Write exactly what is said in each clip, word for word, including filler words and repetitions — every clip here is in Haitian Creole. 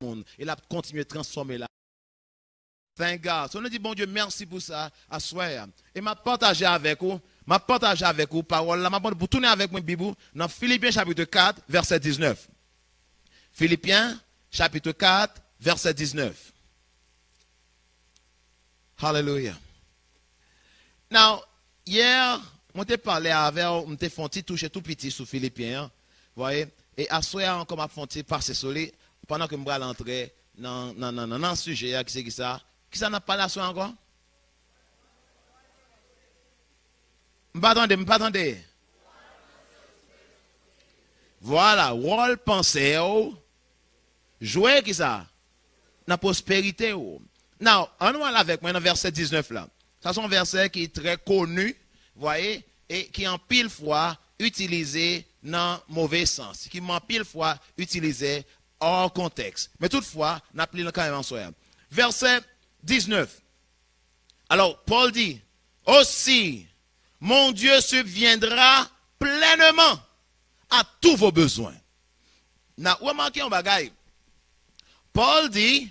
moun, e l ap kontinye transfòme la. Thank God. So, nou di Bondye mèsi pou sa, aswè a. E m ap pataje avèk ou, m ap pataje avèk ou pawòl la, m ap mande pou tounen avèk mwen Bib ou nan Filipyen chapit kat, vèsè diznèf. Filipyen chapit kat, vèsè diznèf. Hallelujah. Now, yè, mwen te pale avè w, m te fè yon ti touche tou piti sou Filipyen an, vwaye, e aswè a ankò m ap fè yon ti pase sou li, pandan ke m pral antre nan, nan, nan, nan, nan sijè a, ki se ki sa? Ki sa n ap pale aswè a ankò? M pa tande, m pa tande. Vwala, wòl panse w jwe ki sa? Nan pwosperite w. Now, ann nou al avèk mwen nan vèsè diznèf la. Sa se yon vèsè ki trè koni, vwaye, e ki anpil fwa itilize nan move sans, ki anpil fwa itilize hors contexte. Men toutfwa, n ap li l kanmenm aswè a. Vèsè diznèf. Alors, Paul dit, aussi, mon Dieu subviendra pleinement à tous vos besoins. N a remake yon bagay. Paul dit,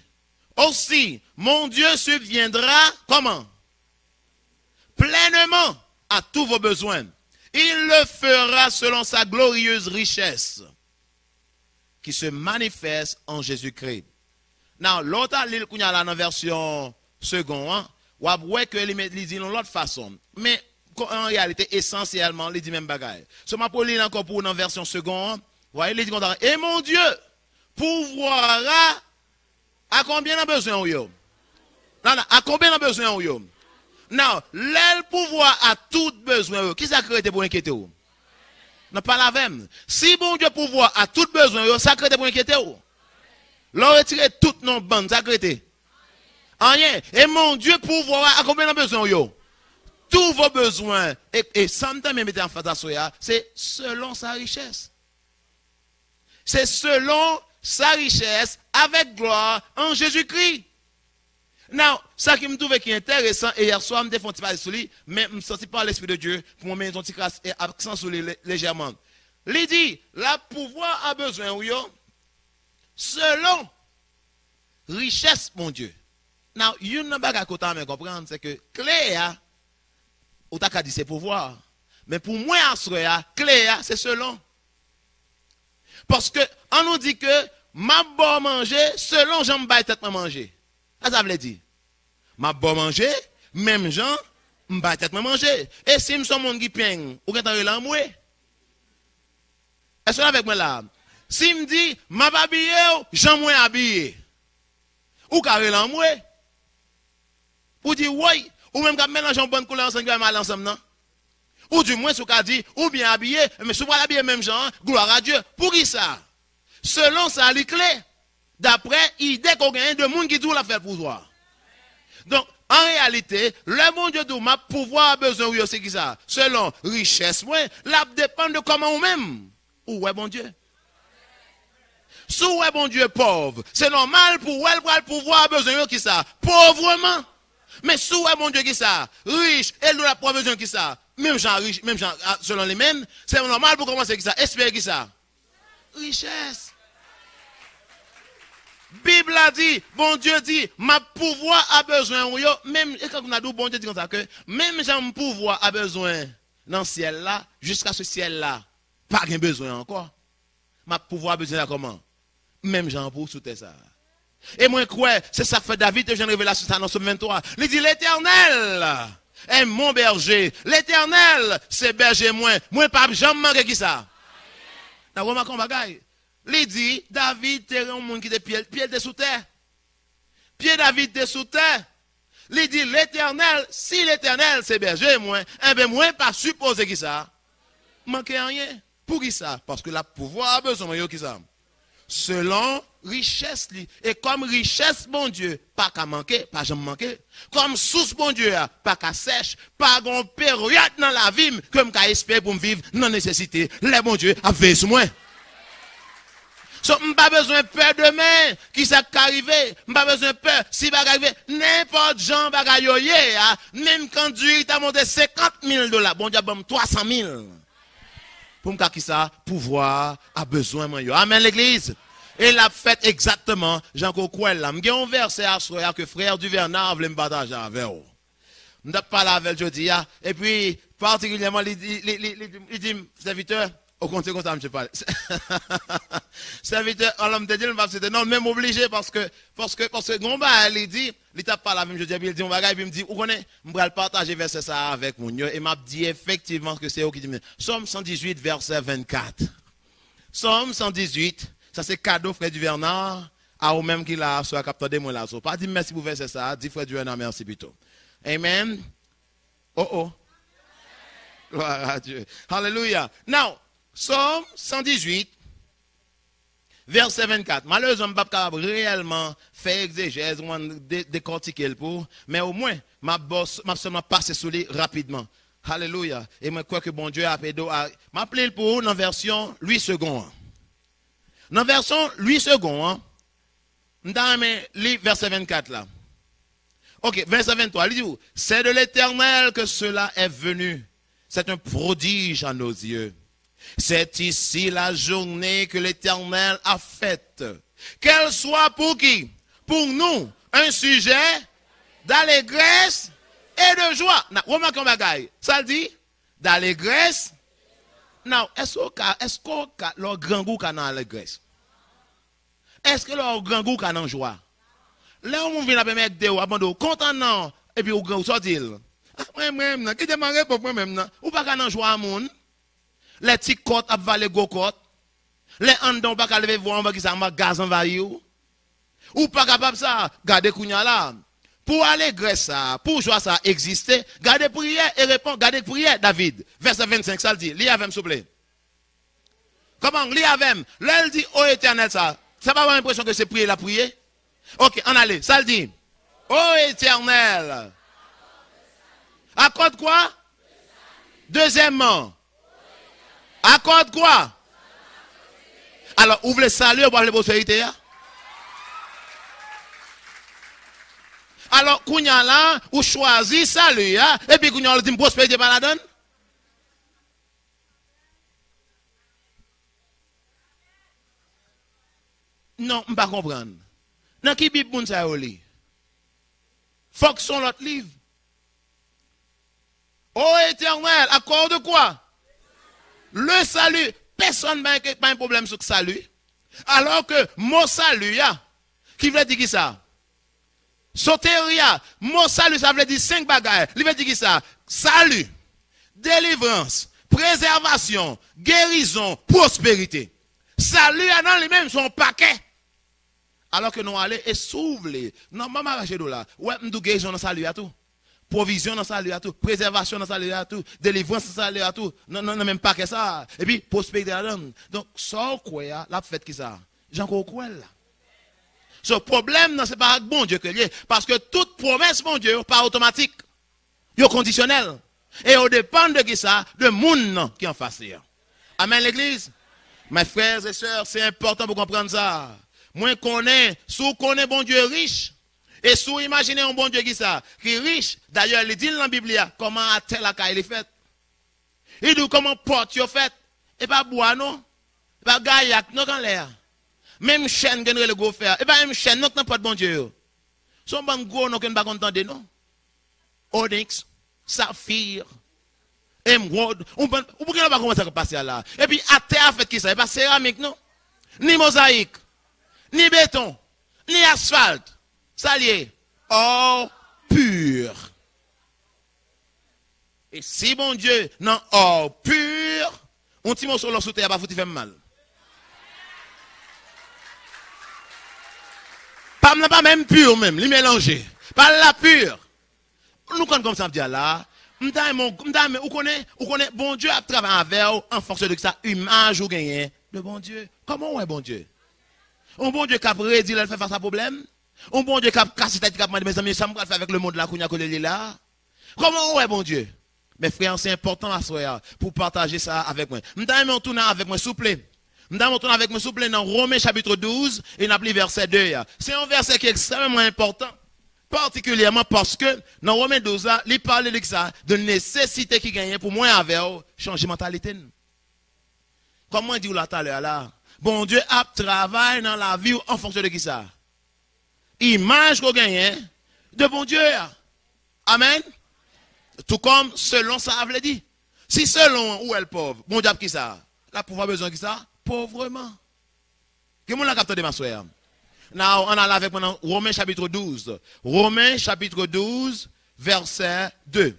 aussi, mon Dieu subviendra, comment? Pleinement à tous vos besoins. Il le fera selon sa glorieuse richesse qui se manifeste en Jésus-Christ. Now, lè w ta li l kounye a la nan vèsyon Segond an, w ap wè ke li met, li di l yon lòt fason. Men, ko-, an reyalite, esansyèlman, li di menm bagay. So, m ap reli l ankò pou ou nan vèsyon Segond an. Vwaye, li di konsa, et mon Dieu pourvoira à combien nan bezwen ou yo? Non, non, à combien nan bezwen ou yo? Now, lè l pouvwa a tout bezwen yo, ki sa k rete pou enkyete w? Non, pale avè m. Si Bondye pouvwa a tout bezwen yo, sa k rete pou enkyete w? Lè w retire tout nan bann, sa k rete? Anyen. Et mon Dieu pourvoira à combien nan bezwen w yo? Tous vos besoins. E, e sa m ta renmen mete anfaz aswè a, se selon sa richès. Se selon sa richès avèk glwa an Jezikri. Now, sa ki m twouve ki enteresan, e yèswa m te fè yon ti pale sou li, men m santi pa Lespri de Dye pou mwen mete yon ti kras e aksan sou li le-, lejèman. Li di, l ap pouvwa a bezwen w yo selon richès Bondye. Now, youn nan bagay ke w ta renmen konprann, se ke kle a, ou ta ka di se pouvwa. Men pou mwen, aswè a, kle a, se selon. Paske, ann nou di ke m ap ba w manje selon jan m bay tèt mwen manje. Sa sa vle di? M ap ba w manje menm jan m bay tèt mwen manje. E si m se yon moun ki peng, ou gentan rele anmwe. Èske w avèk mwen la? Si m di, m ap abiye w jan mwen abiye, ou ka rele anmwe. Ou di, woy, ou menm k ap melanje yon bann koulè ansanm ki pa menm ale ansanm nan. Ou di mwens ou ka di, ou byen abiye, men si w pral abiye menm jan an, gloire à Dieu. Poukisa? Selon sa li kle, daprè ide ke w genyen de moun ki di w l ap fè l pou ou a. Donk, an reyalite, lè Bondye di w, m ap pouvwa a bezwen w yo, se ki sa? Selon richès mwen, l ap depann de kòman ou menm ou wè Bondye. Si w wè Bondye pòv, se nòmal pou w wè l pral pouvwa a bezwen yo ki sa? Povreman. Men si w wè Bondye ki sa? Rich, e l di w l ap pouvwa bezwen ki sa? Menm jan rich, menm jan, a, selon li menm, se nòmal pou w kòmanse ki sa? Espere ki sa? Richès. Bib la di, Bondye di, m ap pouvwa a bezwen w yo, menm, e kankou n a di w, Bondye di konsa ke, menm jan m pouvwa a bezwen nan syèl la, jiskaske syèl la pa gen bezwen ankò, m ap pouvwa a bezwen la kòman? Menm jan pou w sou tè sa a. E mwen kwè, se sa k fè David te jwenn revelasyon sa nan Sòm venntwa. Li di, Letènèl est mon berger. Letènèl se bèje mwen. Mwen p ap janm manke ki sa? N a remake yon bagay. Li di, David te yon moun ki te pye, pye l te sou tè. Pye David te sou tè. Li di, Letènèl, si Letènèl se bèje mwen, enben mwen pa sipoze ki sa? Manke anyen. Poukisa? Paske l ap pouvwa a bezwen mwen yo ki sa? Selon richès li. E kòm richès Bondye pa ka manke, pa janm manke, kòm sous Bondye a pa ka sèch, pa gon peryòd nan lavi m ke m ka espere pou m viv nan nesesite, lè Bondye ap veye sou mwen. So, m pa bezwen pè demen, ki sa k ka rive. M pa bezwen pè si bagay rive. Nenpòt jan bagay yo ye a, menm kan diri ta monte senkant mil dola, Bondye ap ban m twa san mil. Pou m ka ki sa? Pouvwa a bezwen mwen yo. Amèn, legliz. E l ap fèt egzakteman jan ke w kwè l la. M gen yon vèsè aswè a ke frè Duvernard vle m pataje avè w. M t ap pale avè l jodi a, epi patikilyèman, li, li, li, li, li, li di m, "Sèvitè," o konte konsa, misye pale. "Sèvitè," alò m te di l, m p ap site non l, men m oblije, paske, paske, paske gen yon bagay li di, li t ap pale avè m jodi a, epi l di yon bagay, epi m di, "Ou konnen, m pral pataje vèsè sa a avèk moun yo, e m ap di efektivman ke se yo ki di m." Sòm san dizuit, vèsè vennkat. Sòm san dizuit, sa se kado frè Duvernard, a ou menm ki la aswè a, k ap tande mwen la. So, pa di m mèsi pou vèsè sa a, di frè Duvernard mèsi pito. Amen. Oh, oh. Gloire à Dieu. Hallelujah. Now, Sòm san dizuit, vèsè vennkat. Malerezman, m p ap kapab reyèlman fè egzejèz, ou de, dekòtike l pou ou, men omwen, m ap ba w, m ap sèlman pase sou li rapidman. Hallelujah. E mwen kwè ke Bondye ap ede w a, m ap li l pou ou nan vèsyon Louis Segond an. Nan vèsyon Louis Segond an, m ta renmen li vèsè vennkat la. Ok, vèsè venntwa, li di w, "C'est de l'Éternel que cela est venu. C'est un prodige à nos yeux. C'est ici la journée que l'Éternel a faite. Qu'elle soit pour qui? Pour nous, un sujet d'allégresse et de joie." N a remake yon bagay. Sa l di? D'allégresse. Now, èske w ka, èske w ka, lè w grangou, w ka nan alegrès? Èske lè w grangou, w ka nan jwa? Lè yon moun vin ap enmègde w, ap mande w, "Kontan non?" Epi w grangou, sa w di l? "Ah, mwen menm nan, kite m an repo mwen menm nan." Ou pa ka nan jwa a moun. Lè ti kòt ap vale gwo kòt. Lè anndan w pa ka leve vwa w anvan ki sa, anvan gaz anvayi w. Ou pa kapab sa. Gade kounye a la. Pou alegrès sa, pou jwa sa egziste, gade priyè e reponn, gade priyè David. Vèsè vennsenk, sa l di? Li avè m, souple. Kòman? Li avè m. Lè l di, "O Etènèl," sa, sa pa ba w enpresyon ke se priye l ap priye? Ok, ann ale. Sa l di? "O Etènèl, accorde quoi? Deuxièmement, accorde quoi?" Alò, ou vle sali, ou pa vle pwosperite a? Alò, kounye a la, ou chwazi sali a, epi kounye a, ou di m pwosperite pa ladan l? Non, m pa konprann. Nan ki Bib moun sa yo li? Fòk se yon lòt liv. Ô Éternel, accorde quoi? Le salut. Pèsonn pa gen, pa gen pwoblèm sou sali. Alò ke mo sali a, ki vle di ki sa? Soteria, mo sali sa vle di senk bagay. Li vle di ki sa? Sali, delivrans, prezèvasyon, gerizon, pwosperite. Sali a nan li menm se yon pakè. Alò ke nou ale, e si w vle, nan, ban m arache do la. Ou wè, m di w gerizon nan sali a tou. Pwovizyon nan sali a tou. Prezèvasyon nan sali a tou. Delivrans nan sali a tou. Nan, nan, nan menm pakè sa a. Epi, pwosperite ladan l. Donk, sa w kwè a, l ap fèt ki sa? Jan ke w kwè l la. So, pwoblèm nan, se pa ak Bondye ke l ye. Paske tout pwomès Bondye yo pa otomatik. Yo kondisyonèl. E yo depann de ki sa? De moun nan ki anfas li an. Amèn, legliz? Mes frères et sœurs, se enpòtan pou konprann sa. Mwen konnen, si w konnen Bondye rich, e si w imajine yon Bondye ki sa? Ki rich, dayè, li di l nan Bib li a, kòman atè lakay li fèt. Li di w kòman pòt yo fèt. E pa bwa non. E pa gayak non k anlè a. Menm chèn ke n rele gwo fè a. E pa menm chèn non k nan pòt Bondye yo. Se yon bann gwo non ke n pa konn tande non. Oniks, safir, emwòd. Ou bann, ou pou gen lè pa konprann sa k ap pase a la. Epi atè a fèt ki sa? E pa seramik non. Ni mozayik. Ni beton. Ni asfalt. Sa l ye? Or pur. E si Bondye nan or pur, yon ti moso lò sou tè a pa fouti fè m mal. Pa m nan pa menm pur menm, li melanje. Pa l la pur. Nou konn kòman sa m ap di a la. M ta renmen, m ta renmen, ou konnen, ou konnen, Bondye ap travay avè w an fonksyon de sa, imaj ou genyen de Bondye. Kòman w wè Bondye? Yon Bondye k ap redi lè l fè fas a pwoblèm? Yon Bondye k ap kase tèt, k ap mande, "Mezanmi, sa m pral fè avèk lemonn la kounye a kote l ye la?" Kòman w wè Bondye? Men frè, se enpòtan aswè a pou w pataje sa avèk mwen. M ta renmen w tounen avèk mwen, souple. M ta renmen w tounen avèk mwen, souple, nan Women chapit douz, e n ap li vèsè de a. Se yon vèsè ki ekstrèmeman enpòtan, patikilyèman paske nan Women douz la, li pale de sa, de nesesite ki genyen pou mwen avè w chanje mantalite n. Kòm mwen di w la talè a la, Bondye ap travay nan lavi w an fonksyon de kisa? Imaj ke w genyen de Bondye a. Amèn. Tou kòm selon sa a vle di. Si selon ou wè l pòv, Bondye ap kisa? L ap pouvwa bezwen kisa? Povreman. Gen moun la k ap tande m aswè a? Now, ann ale avèk mwen nan Women chapitro douz. Women chapitro douz, vèsè de.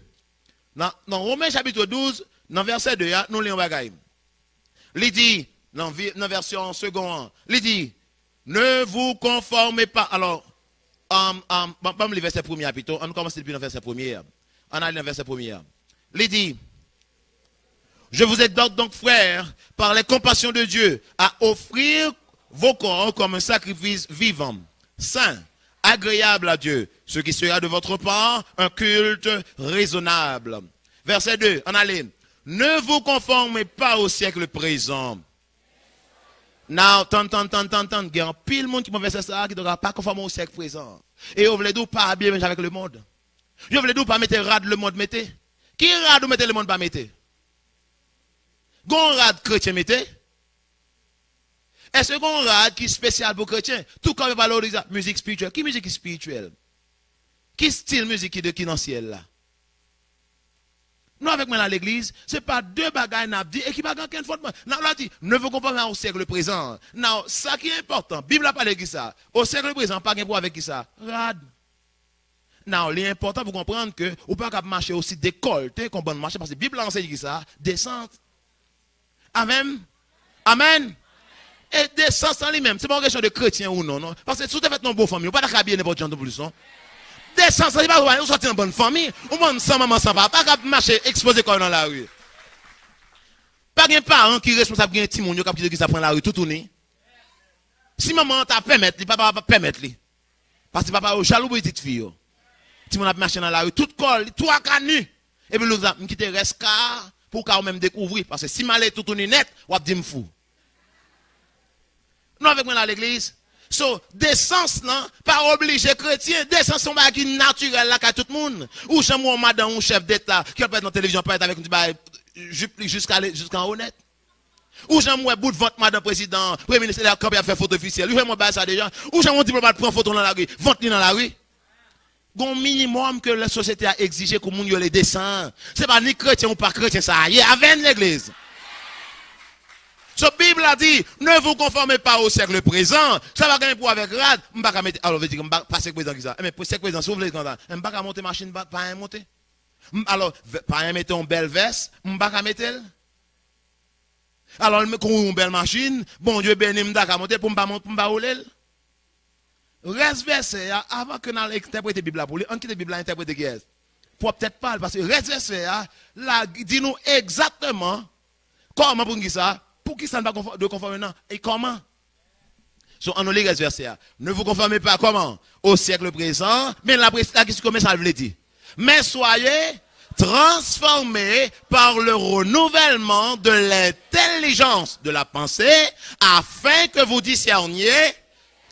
Nan, nan Women chapitro douz, nan vèsè de a, nou li yon bagay. Li di, nan, vi- nan vèsyon segon an, li di, ne vous conformez pas. Alò, um, um, ban, ban m li vèsè premye a pito. Ann kòmanse depi nan vèsè premye a. Ann ale nan vèsè premye a. Li di, Je vous exhorte donc, frères, par les compassions de Dieu, à offrir vos corps comme un sacrifice vivant, saint, agréable à Dieu, ce qui sera de votre part un culte raisonnable. Vèsè de, ann ale. Ne vous conformez pas au siècle présent. Now, tann, tann, tann, tann, tann. Gen anpil moun ki pran vèsè sa a, ki te ka pa konfòme au siècle présent. E yo vle di w pa abiye menm jan avèk lemonn. Yo vle di w pa mete rad lemonn mete. Ki rad ou mete lemonn pa mete? Gon rad kretyen mete? Èske gon rad ki espesyal pou kretyen? Tou kòm yo pale de sa, mizik espirityèl. Ki mizik espirityèl? Ki stil mizik ki de, ki nan syèl la? Nou avèk mwen la legliz, se pa de bagay n ap di e ki pa gen okenn fondman. N ap la di, ne vous conformez pas au siècle présent. Now, sa ki enpòtan, Bib la pale ki sa? Au siècle présent, pa gen pou avèk ki sa? Rad. Now, li enpòtan pou konprann ke ou pa kab mache osi dekòlte kon bann mache, paske Bib la anseye ki sa? Desans. Amèn. Amèn. E desans lan li menm, se pa yon kesyon de kretyen ou non, non. Paske si w te fèt nan yon bon fanmi, ou pa ta ka abiye nenpòt jan non plis, non. Desans lan, se pa ou sòti nan bann fanmi, ou bann san manman, san papa, k ap mache ekspoze kò yo nan lari. Pa gen paran ki responsab, gen timoun yo k ap kite ki sa pran lari toutouni. Si manman an ta pèmèt li, papa a p ap pèmèt li. Paske papa yo jalou pou pitit fi yo. Timoun ap mache nan lari, tout kò li, twa ka ni. Epi l di, "M kite rès ka a pou w ka ou menm dekouvri, paske si m ale toutouni nèt, w ap di m fou." Nou avèk mwen la, legliz? So, desans lan pa oblije kretyen. Desans se yon bagay ki natirèl lakay tout moun. Ou janm wè yon madanm, yon chèf deta, ki ap parèt nan televizyon, parèt avèk yon ti bagay, jip li jiska le, jiska anwo nèt? Ou janm wè bout vant madanm prezidan, premye minis, lè y ap kanpe, y ap fè foto ofisyèl? Ou janm wè bagay sa deja? Ou janm wè yon diplomat pran foto nan lari, vant li nan lari? Gon minimòm ke lasosyete a egzije kou moun yo le desan. Se pa ni kretyen ou pa kretyen sa a ye avè n legliz. So, Bib la di, ne vous conformez pas au siècle présent. Sa pa gen pou avèk rad, m pa ka mete, alò, vle di ke m pa, pa syèk prezan ki sa. Enben, pou syèk prezan, si w vle konsa, m pa ka monte machin, pa, pa anyen monte. M, alò, vè-, pa anyen mete yon bèl vès, m pa ka mete l. Alò, l kouri yon bèl machin, Bondye beni m, m ta ka monte pou m pa mont, pou m pa woule l. Rès vèsè a, avan ke n al entèprete Bib la pou li, ann kite Bib la entèprete kiyès? Pwòp tèt pa l, paske rès vèsè a, la di nou egzakteman kòman pou n ki sa, pou ki sa n pa konfò-, dwe konfòme nan, e kòman. So, ann nou li rès vèsè a. Ne vous conformez pas comment? Au siècle présent. Men la, la ki kòman sa l vle di. Mais soyez transformés par le renouvellement de l'intelligence de la pensée, afin que vous discerniez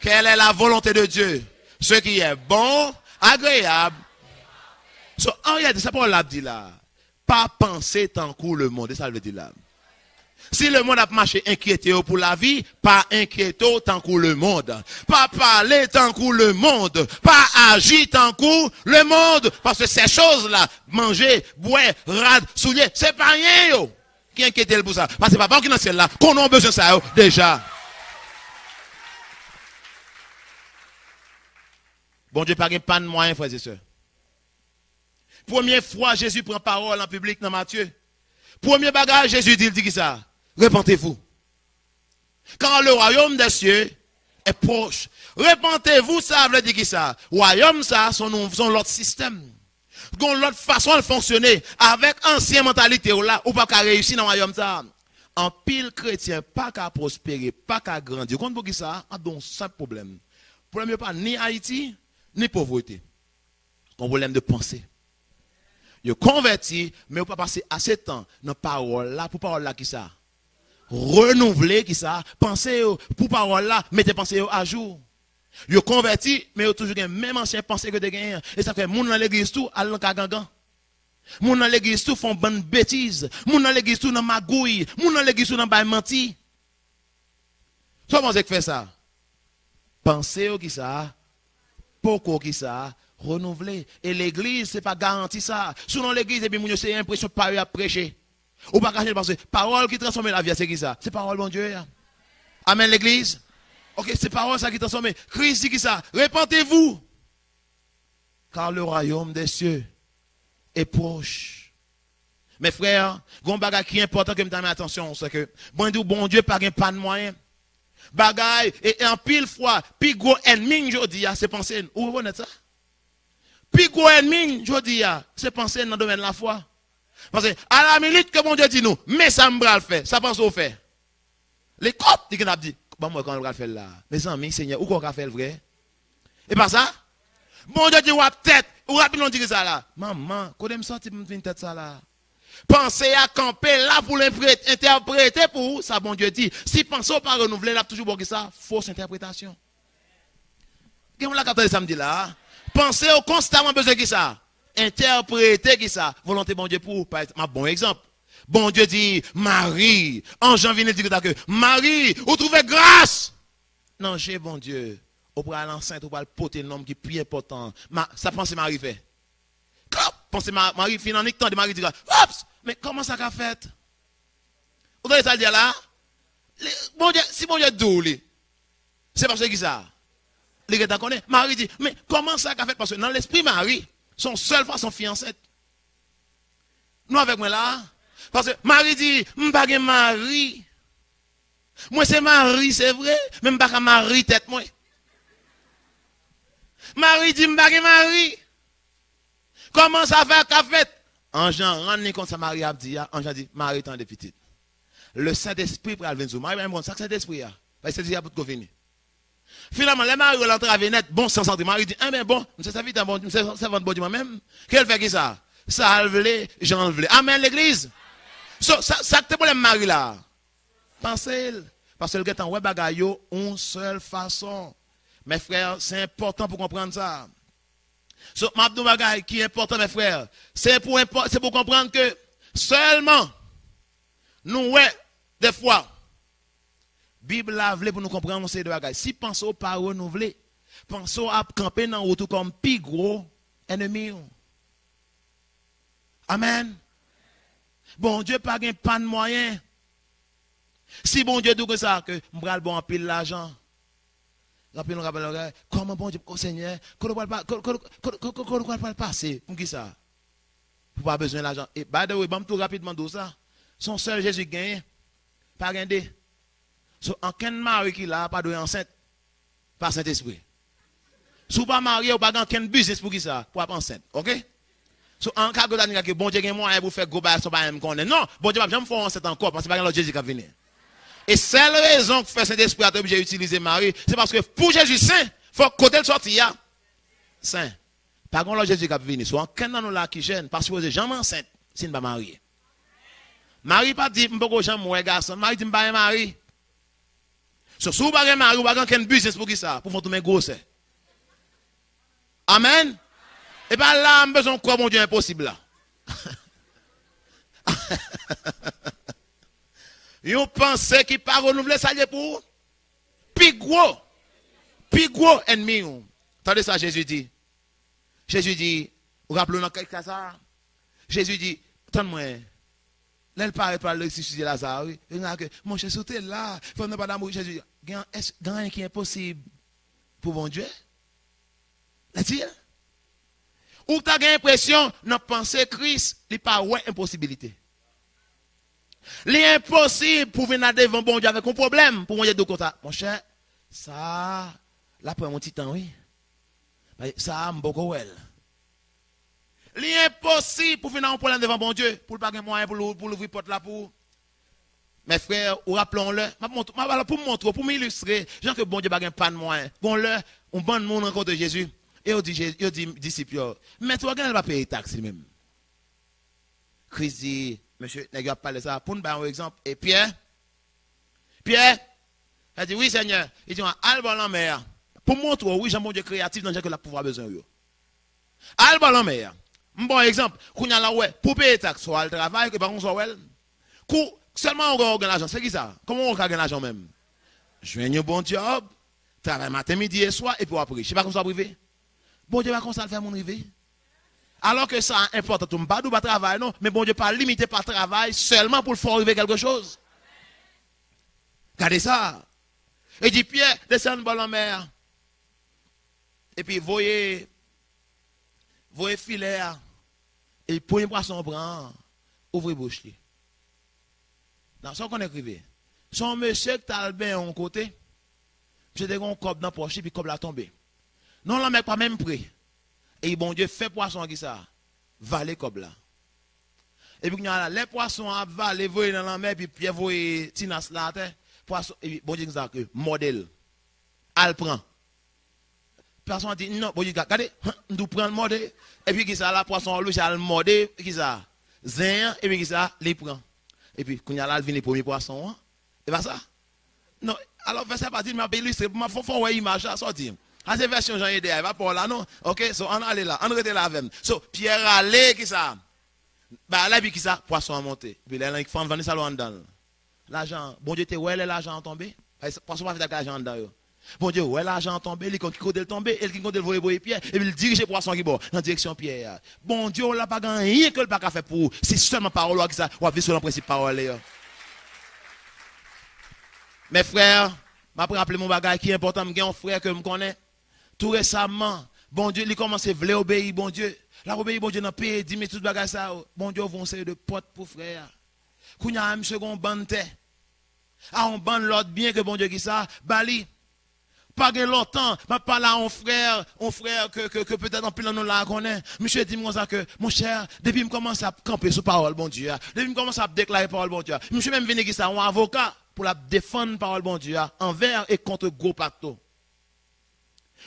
quelle est la volonté de Dieu, ce qui est bon, agréable. So, an reyalite, sa pawòl la ap di la, pa panse tankou lemonn. E sa l vle di la. Si lemonn ap mache enkyete yo pou lavi, pa enkyete w tankou lemonn. Pa pale tankou lemonn. Pa aji tankou lemonn. Paske se choz la, manje, bwè, rad, soulye, se pa anyen yo ki enkyete l pou sa. Paske papa w ki nan syèl la konnen w bezwen sa yo deja. Bondye pa gen pàn mwayen, frè e sè. Premye fwa Jezi pran pawòl an piblik nan Matye, premye bagay Jezi di, l di kisa? Repentez-vous, car le royaume des cieux est proche. Repentez-vous, sa vle di kisa? Wayòm sa, se yon, se yon lòt sistèm. Gon lòt fason l fonksyone. Avèk ansyen mantalite w la, ou pa ka reyisi nan wayòm sa. Anpil kretyen pa ka pwospere, pa ka grandi. Ou konn poukisa? An, gen yon senp pwoblèm. Pwoblèm yo pa ni Ayiti, ni povrete. Gon pwoblèm de panse. Yo konvèti, men yo pa pase ase tan nan pawòl la. Pou pawòl la kisa? Renouvle kisa? Panse yo. Pou pawòl la, mete panse yo ajou. Yo konvèti, men yo toujou gen menm ansyen panse ke yo te genyen an. E sa fè moun nan legliz tou al nan ka gangan. Moun nan legliz tou fè yon bann betiz. Moun nan legliz tou nan magouy. Moun nan legliz tou nan bay manti. Sa w panse k fè sa? Panse yo ki sa? Poko ki sa? Renouvle. E legliz, se pa garanti sa. Si w nan legliz, epi moun yo se enpresyon pa yo y ap preche. Ou pa ka chanje paske pawòl ki transfòme lavi a, se ki sa? Se pawòl Bondye a. Amen, legliz. Ok, se pawòl sa ki transfòme. Kris di ki sa? Repentez-vous, car le royaume des cieux est proche. Men frè, gen yon bagay ki enpòtan ke m ta renmen atansyon w, se ke mwen di w, Bondye pa gen pa n mwayen. Bagay, e, e anpil fwa, pi gwo ènmi n jodi a, se panse n. Ou rekonèt sa? Pi gwo ènmi n jodi a, se panse n nan domèn lafwa. Paske, alaminit ke Bondye di nou, men sa m pral fè, sa panse w fè? Li kòp, li gen ap di, ban m wè kòman l pral fè l la. Mezanmi, Senyè, ou kwè w ka fè l vre? E pa sa? Bondye di w ap tèt, ou rapid w di ki sa la? Manman, kote m sòti pou m vin tèt sa la? Panse a kanpe la pou l enpre-, entèprete pou ou sa Bondye di. Si panse w pa renouvle, l ap toujou ba w ki sa? Fos entèpretasyon. Gen moun la k ap tande sa m di la a? Panse w konstaman bezwen ki sa? Entèprete ki sa? Volonte Bondye pou ou. Pa egzanp, m ap ba w yon egzp. Bondye di, Mari, anj lan vini di konsa ke, Mari, ou twouve gras nan je Bondye. Ou pral ansent, ou pral pote nonm ki pi enpòtan. Ma-, sa panse Mari fè? Klòp! Panse Ma-, Mari fin annik tande, Mari di, ops! Men kòman sa ka fèt? Ou tande sa l di a la? Li, Bondye, si Bondye di w li, se paske ki sa? Li gentan konnen. Mari di, men kòman sa ka fèt? Paske nan lespri Mari, se yon sèl fason fi ansent. Nou avèk mwen la? Paske Mari di, m pa gen mari. Mwen se mari, se vre, men m pa ka mari tèt mwen. Mari di, m pa gen mari. Kòman sa fè ka fèt? Anj lan rann li kont sa Mari ap di a. Anj lan di, Mari, tande pitit. Le Sentespri pral vin sou ou. Mari pa menm konn sa k Sentespri a. Paske Sentespri a potko vini. Finalman, lè Mari wè l antrave nèt, bon sans antre. Mari di, enben bon, m se sèvitè Bondye, m se sèvant Bondye mwen menm. Ke l fè ki sa? Sa l vle, jan l vle. Amèn, legliz? So, sa, sa k te pwoblèm Mari la? Panse l. Paske l gentan wè bagay yo yon sèl fason. Mè frè, se enpòtan pou konprann sa. So, m ap di w bagay ki enpòtan, mè frè. Se pou enpò-, se pou konprann ke sèlman nou wè, dèfwa, Bib la vle pou nou konprann yon seri de bagay. Si panse w pa renouvle, panse w ap kanpe nan wout ou kòm pi gwo ènmi w. Amèn. Bondye pa gen pa n mwayen. Si Bondye di w konsa ke m pral ba w anpil lajan, anpil moun ka pale, kòman Bondye, o Senyè, kote w pral pa-, kote, kote, kote, kote, kote w pral pase? Poukisa? Pou pa bezwen lajan. E by the way, ban m tou rapidman di w sa. Se yon sèl Jezi k genyen. Pa gen de. So, ankenn mari ki la a pa dwe ansent pa Sentespri. Si w pa marye, ou pa gen ankenn biznis pou ki sa, pou w ap ansent. Oke? So, an ka gwo ta di ke Bondye gen mwayen pou fè gwo bagay, se yon bagay m konnen. Non, Bondye p ap janm fè w ansent ankò, paske pa gen lòt Jezi k ap vini. E sèl rezon k fè Sentespri a te oblije itilize Mari, se paske pou Jezi sen, fòk kote l sòti a sen. Pa gen lòt Jezi k ap vini. So, ankenn nan nou la ki jèn, pa sipoze janm ansent si n pa marye. Mari pa di, m poko janm wè gason. Mari di, m pa gen mari. So, si w pa gen mari, w pa gen ankenn biznis pou ki sa? Pou fè w tounen gwosè. Amèn. E pa la, m bezwen kwè Bondye enposib la. Yon panse ki pa renouvle, sa l ye pou ou? Pi gwo, pi gwo ènmi w. Tande sa Jezi di. Jezi di, ou raple w nan kèk ka sa a? Jezi di, tann mwen, lè l parèt pral resisite Laza, wi, li di ke, monchè, si w te la, fanm nan pa t ap mouri. Jezi di, gen, èske gen anyen ki enposib pou Bondye? Lè di, ou ta gen enpresyon nan panse Kris, li pa wè enposibilite. Li enposib pou vin la devan Bondye avèk yon pwoblèm, pou Bondye di w konsa, monchè, sa a, l ap pran yon ti tan, wi. Sa a, m poko wè l. Li enposib pou vin ak yon pwoblèm devan Bondye, pou l pa gen mwayen pou l, pou l ouvri pòt la pou ou. Mè frè, ou raple w yon lè, m ap mont-, m ap, alò, pou m montre w, pou m ilistre jan ke Bondye pa gen pa n mwayen. Gon lè, yon bann moun rankontre Jezi, e yo di Je-, yo di disip yo, Mèt, ou wè gen lè l pa peye taks li menm. Kris di, mesye, nèg yo ap pale sa, pou n bay yon egzanp, e Pyè, Pyè, li di, wi, Senyè. Li di, al bò lanmè a. Pou m montre w, wi, jan Bondye kreyatif nan jan ke l ap pouvwa bezwen w yo. Al bò lanmè a. M ba w egzanp. Kounye a la, w wè, pou w peye taks, w al travay, e pa konsa w wè l. Kou, sèlman w gen, w gen lajan. Se ki sa? Kòman w ka gen lajan menm? jwenn yon bon djòb, travay maten, midi e swa, epi w ap rich. Se pa konsa w ap rive? Bondye pa konsa l fè moun rive. Alò ke sa enpòtan tou, m pa di w pa travay non, men Bondye pa limite pa travay sèlman pou l fè w rive kèlke choz. Gade sa. E di Pyè, desann bò lanmè a. Epi voye, voye filè a. E premye pwason w pran an, ouvri bouch li. Nan sa w konnen k rive. Se yon mesye k t al benyen yon kote. Misye te gen yon kòb nan pòch li, epi kòb la tonbe. Non, lanmè k pa menm pre. E Bondye fè pwason an ki sa? Vale kòb la. Epi kounye a la, lè pwason an ap vale, voye nan lanmè, epi Pyè voye tinas la atè, pwason, epi Bondye di sa ke mòde l. Al pran. Pwason an di, non, Bondye di, gade, m di w pran l mòde. Epi ki sa la, pwason an oblije al mòde, ki sa? Zen an, epi ki sa? Li pran. Epi kounye a la, l vin li premye pwason an. E pa sa? Non, alò, vèsè pa di, m ap ilistre, m ap fè, fè w wè imaj la, sa w di. A se vèsyon Jan Ede a, e pa pa w la, non. Ok, so, ann ale la, ann rete la avè m. So, Pyè rale, ki sa? Bagay la, epi ki sa? Pwason an monte. Epi lè l annik fann, vann li sa l wè anndan l. Lajan an, Bondye te wè lè lajan an tonbe. Pwason pa fèt ak lajan anndan yo. Bondye wè lajan an tonbe, li konn ki kote l tonbe, e l ki konn kote l voye voye Pyè, epi l dirije pwason an ki bò? Nan direksyon Pyè a. Bondye w la pa gen anyen ke l pa ka fè pou ou. Se sèlman pawòl ou a ki sa, w ap viv selon prensip pawòl li yo. Mes frères, m ap raple m yon bagay ki enpòtan. M gen yon frè ke m konnen, tou resaman, Bondye, li kòmanse vle obeyi Bondye. L ap obeyi Bondye nan peye dim e tout bagay sa yo. Bondye ouvri yon seri de pòt pou frè a. Kounye a, misye gen yon bann tè. A yon bann lòt byen ke Bondye ki sa, ba li. Pa gen lontan, m ap pale a yon frè, yon frè ke, ke, ke petèt anpil nan nou la a konnen. Misye di m konsa ke, monchè, depi m kòmanse ap kanpe sou pawòl Bondye a, depi m kòmanse ap deklare pawòl Bondye a, misye menm vini ki sa, yon avoka pou l ap defann pawòl Bondye a anvè e kont gwo pato.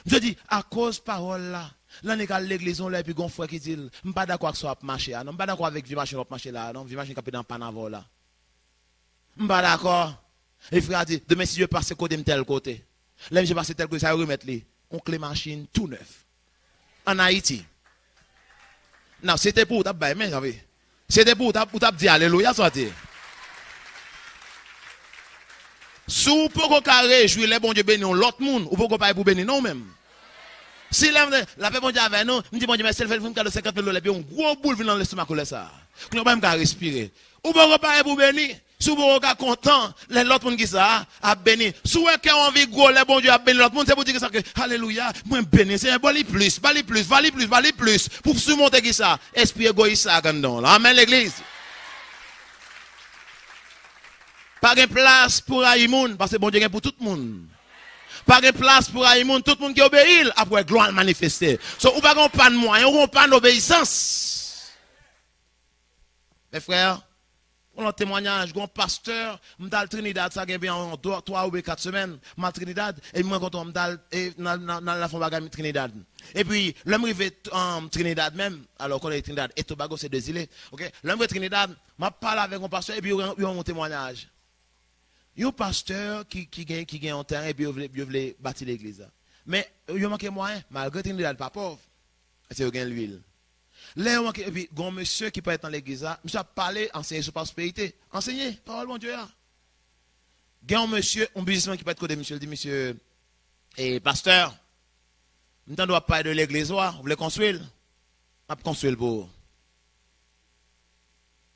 Misye di, akoz pawòl la, l annik al legliz yon lè, epi gon frè ki di l, m pa dakò ak sa w ap mache a, non, m pa dakò avèk vye machin w ap mache la a, non, vye machin k ap pete nan panavò la. M pa dakò. E frè a di, demen, si Dye pase kote m tèl kote. Lè misye pase tèl kote, sa yo remèt li? Yon kle machin tou nèf. Ann Ayiti. Non, se te pou ou t ap bay men, zanmi. Se te pou ou t ap, ou t ap di alelouya, sa w di. Si w poko ka rejwi lè Bondye beni yon lòt moun, ou poko pare pou beni non ou menm. Si lè m lapè Bondye avè nou, m di Bondye mèsi, l fè l fè m kado senkant mil dola, epi yon gwo boul vin nan lestomak ou lè sa a. Kounye a, ou pa menm ka respire. Ou poko pare pou beni. Si w poko ka kontan lè lòt moun ki sa a ap beni. Si w wè kè w anvi gwo lè Bondye ap beni lòt moun, se pou di ki sa ke, alelouya, mwen beni, Senyè, ba li plis, ba li plis, ba li plis, ba li plis, pou simonte ki sa, espri egoyis sa a k anndan w la. Amèn, legliz. Pa gen plas pou rayi moun, paske Bondye gen pou tout moun. Pa gen plas pou rayi moun, tout moun ki obeyi l ap wè glwa l manifeste. So, ou pa gen yon pàn mwayen, ou gen yon pàn obeyisans. Mes frères, pou yon lòt temwayaj, gen yon pastè, m t al Trinidad, sa gen byen yon twa, twa oubyen kat semèn, m al Trinidad, epi m rankontre w, m t al, e, nan, nan, nan, nan fè yon bagay Trinidad. Epi, lè m rive, um, Trinidad menm, alò, w konnen Trinidad e Tobago se de zile, ok? Lè m rive Trinidad, m ap pale avèk yon pastè, epi yo, yo yon temwayaj. Yon pastè ki, ki gen, ki gen yon tèren, epi yo vle, yo vle bati legliz la. Men, yo manke mwayen, malgre Trinidad pa pòv, paske yo gen lwil. Lè yo manke, epi gon mesye ki parèt nan legliz la, misye ap pale, ansenye sou pwosperite. Ansenye pawòl Bondye a. Gen yon mesye, yon biznismann ki parèt kote misye, l di misye, e, pastè, m tande w ap pale de legliz ou a, ou vle konstwi l? M ap konstwi l pou ou.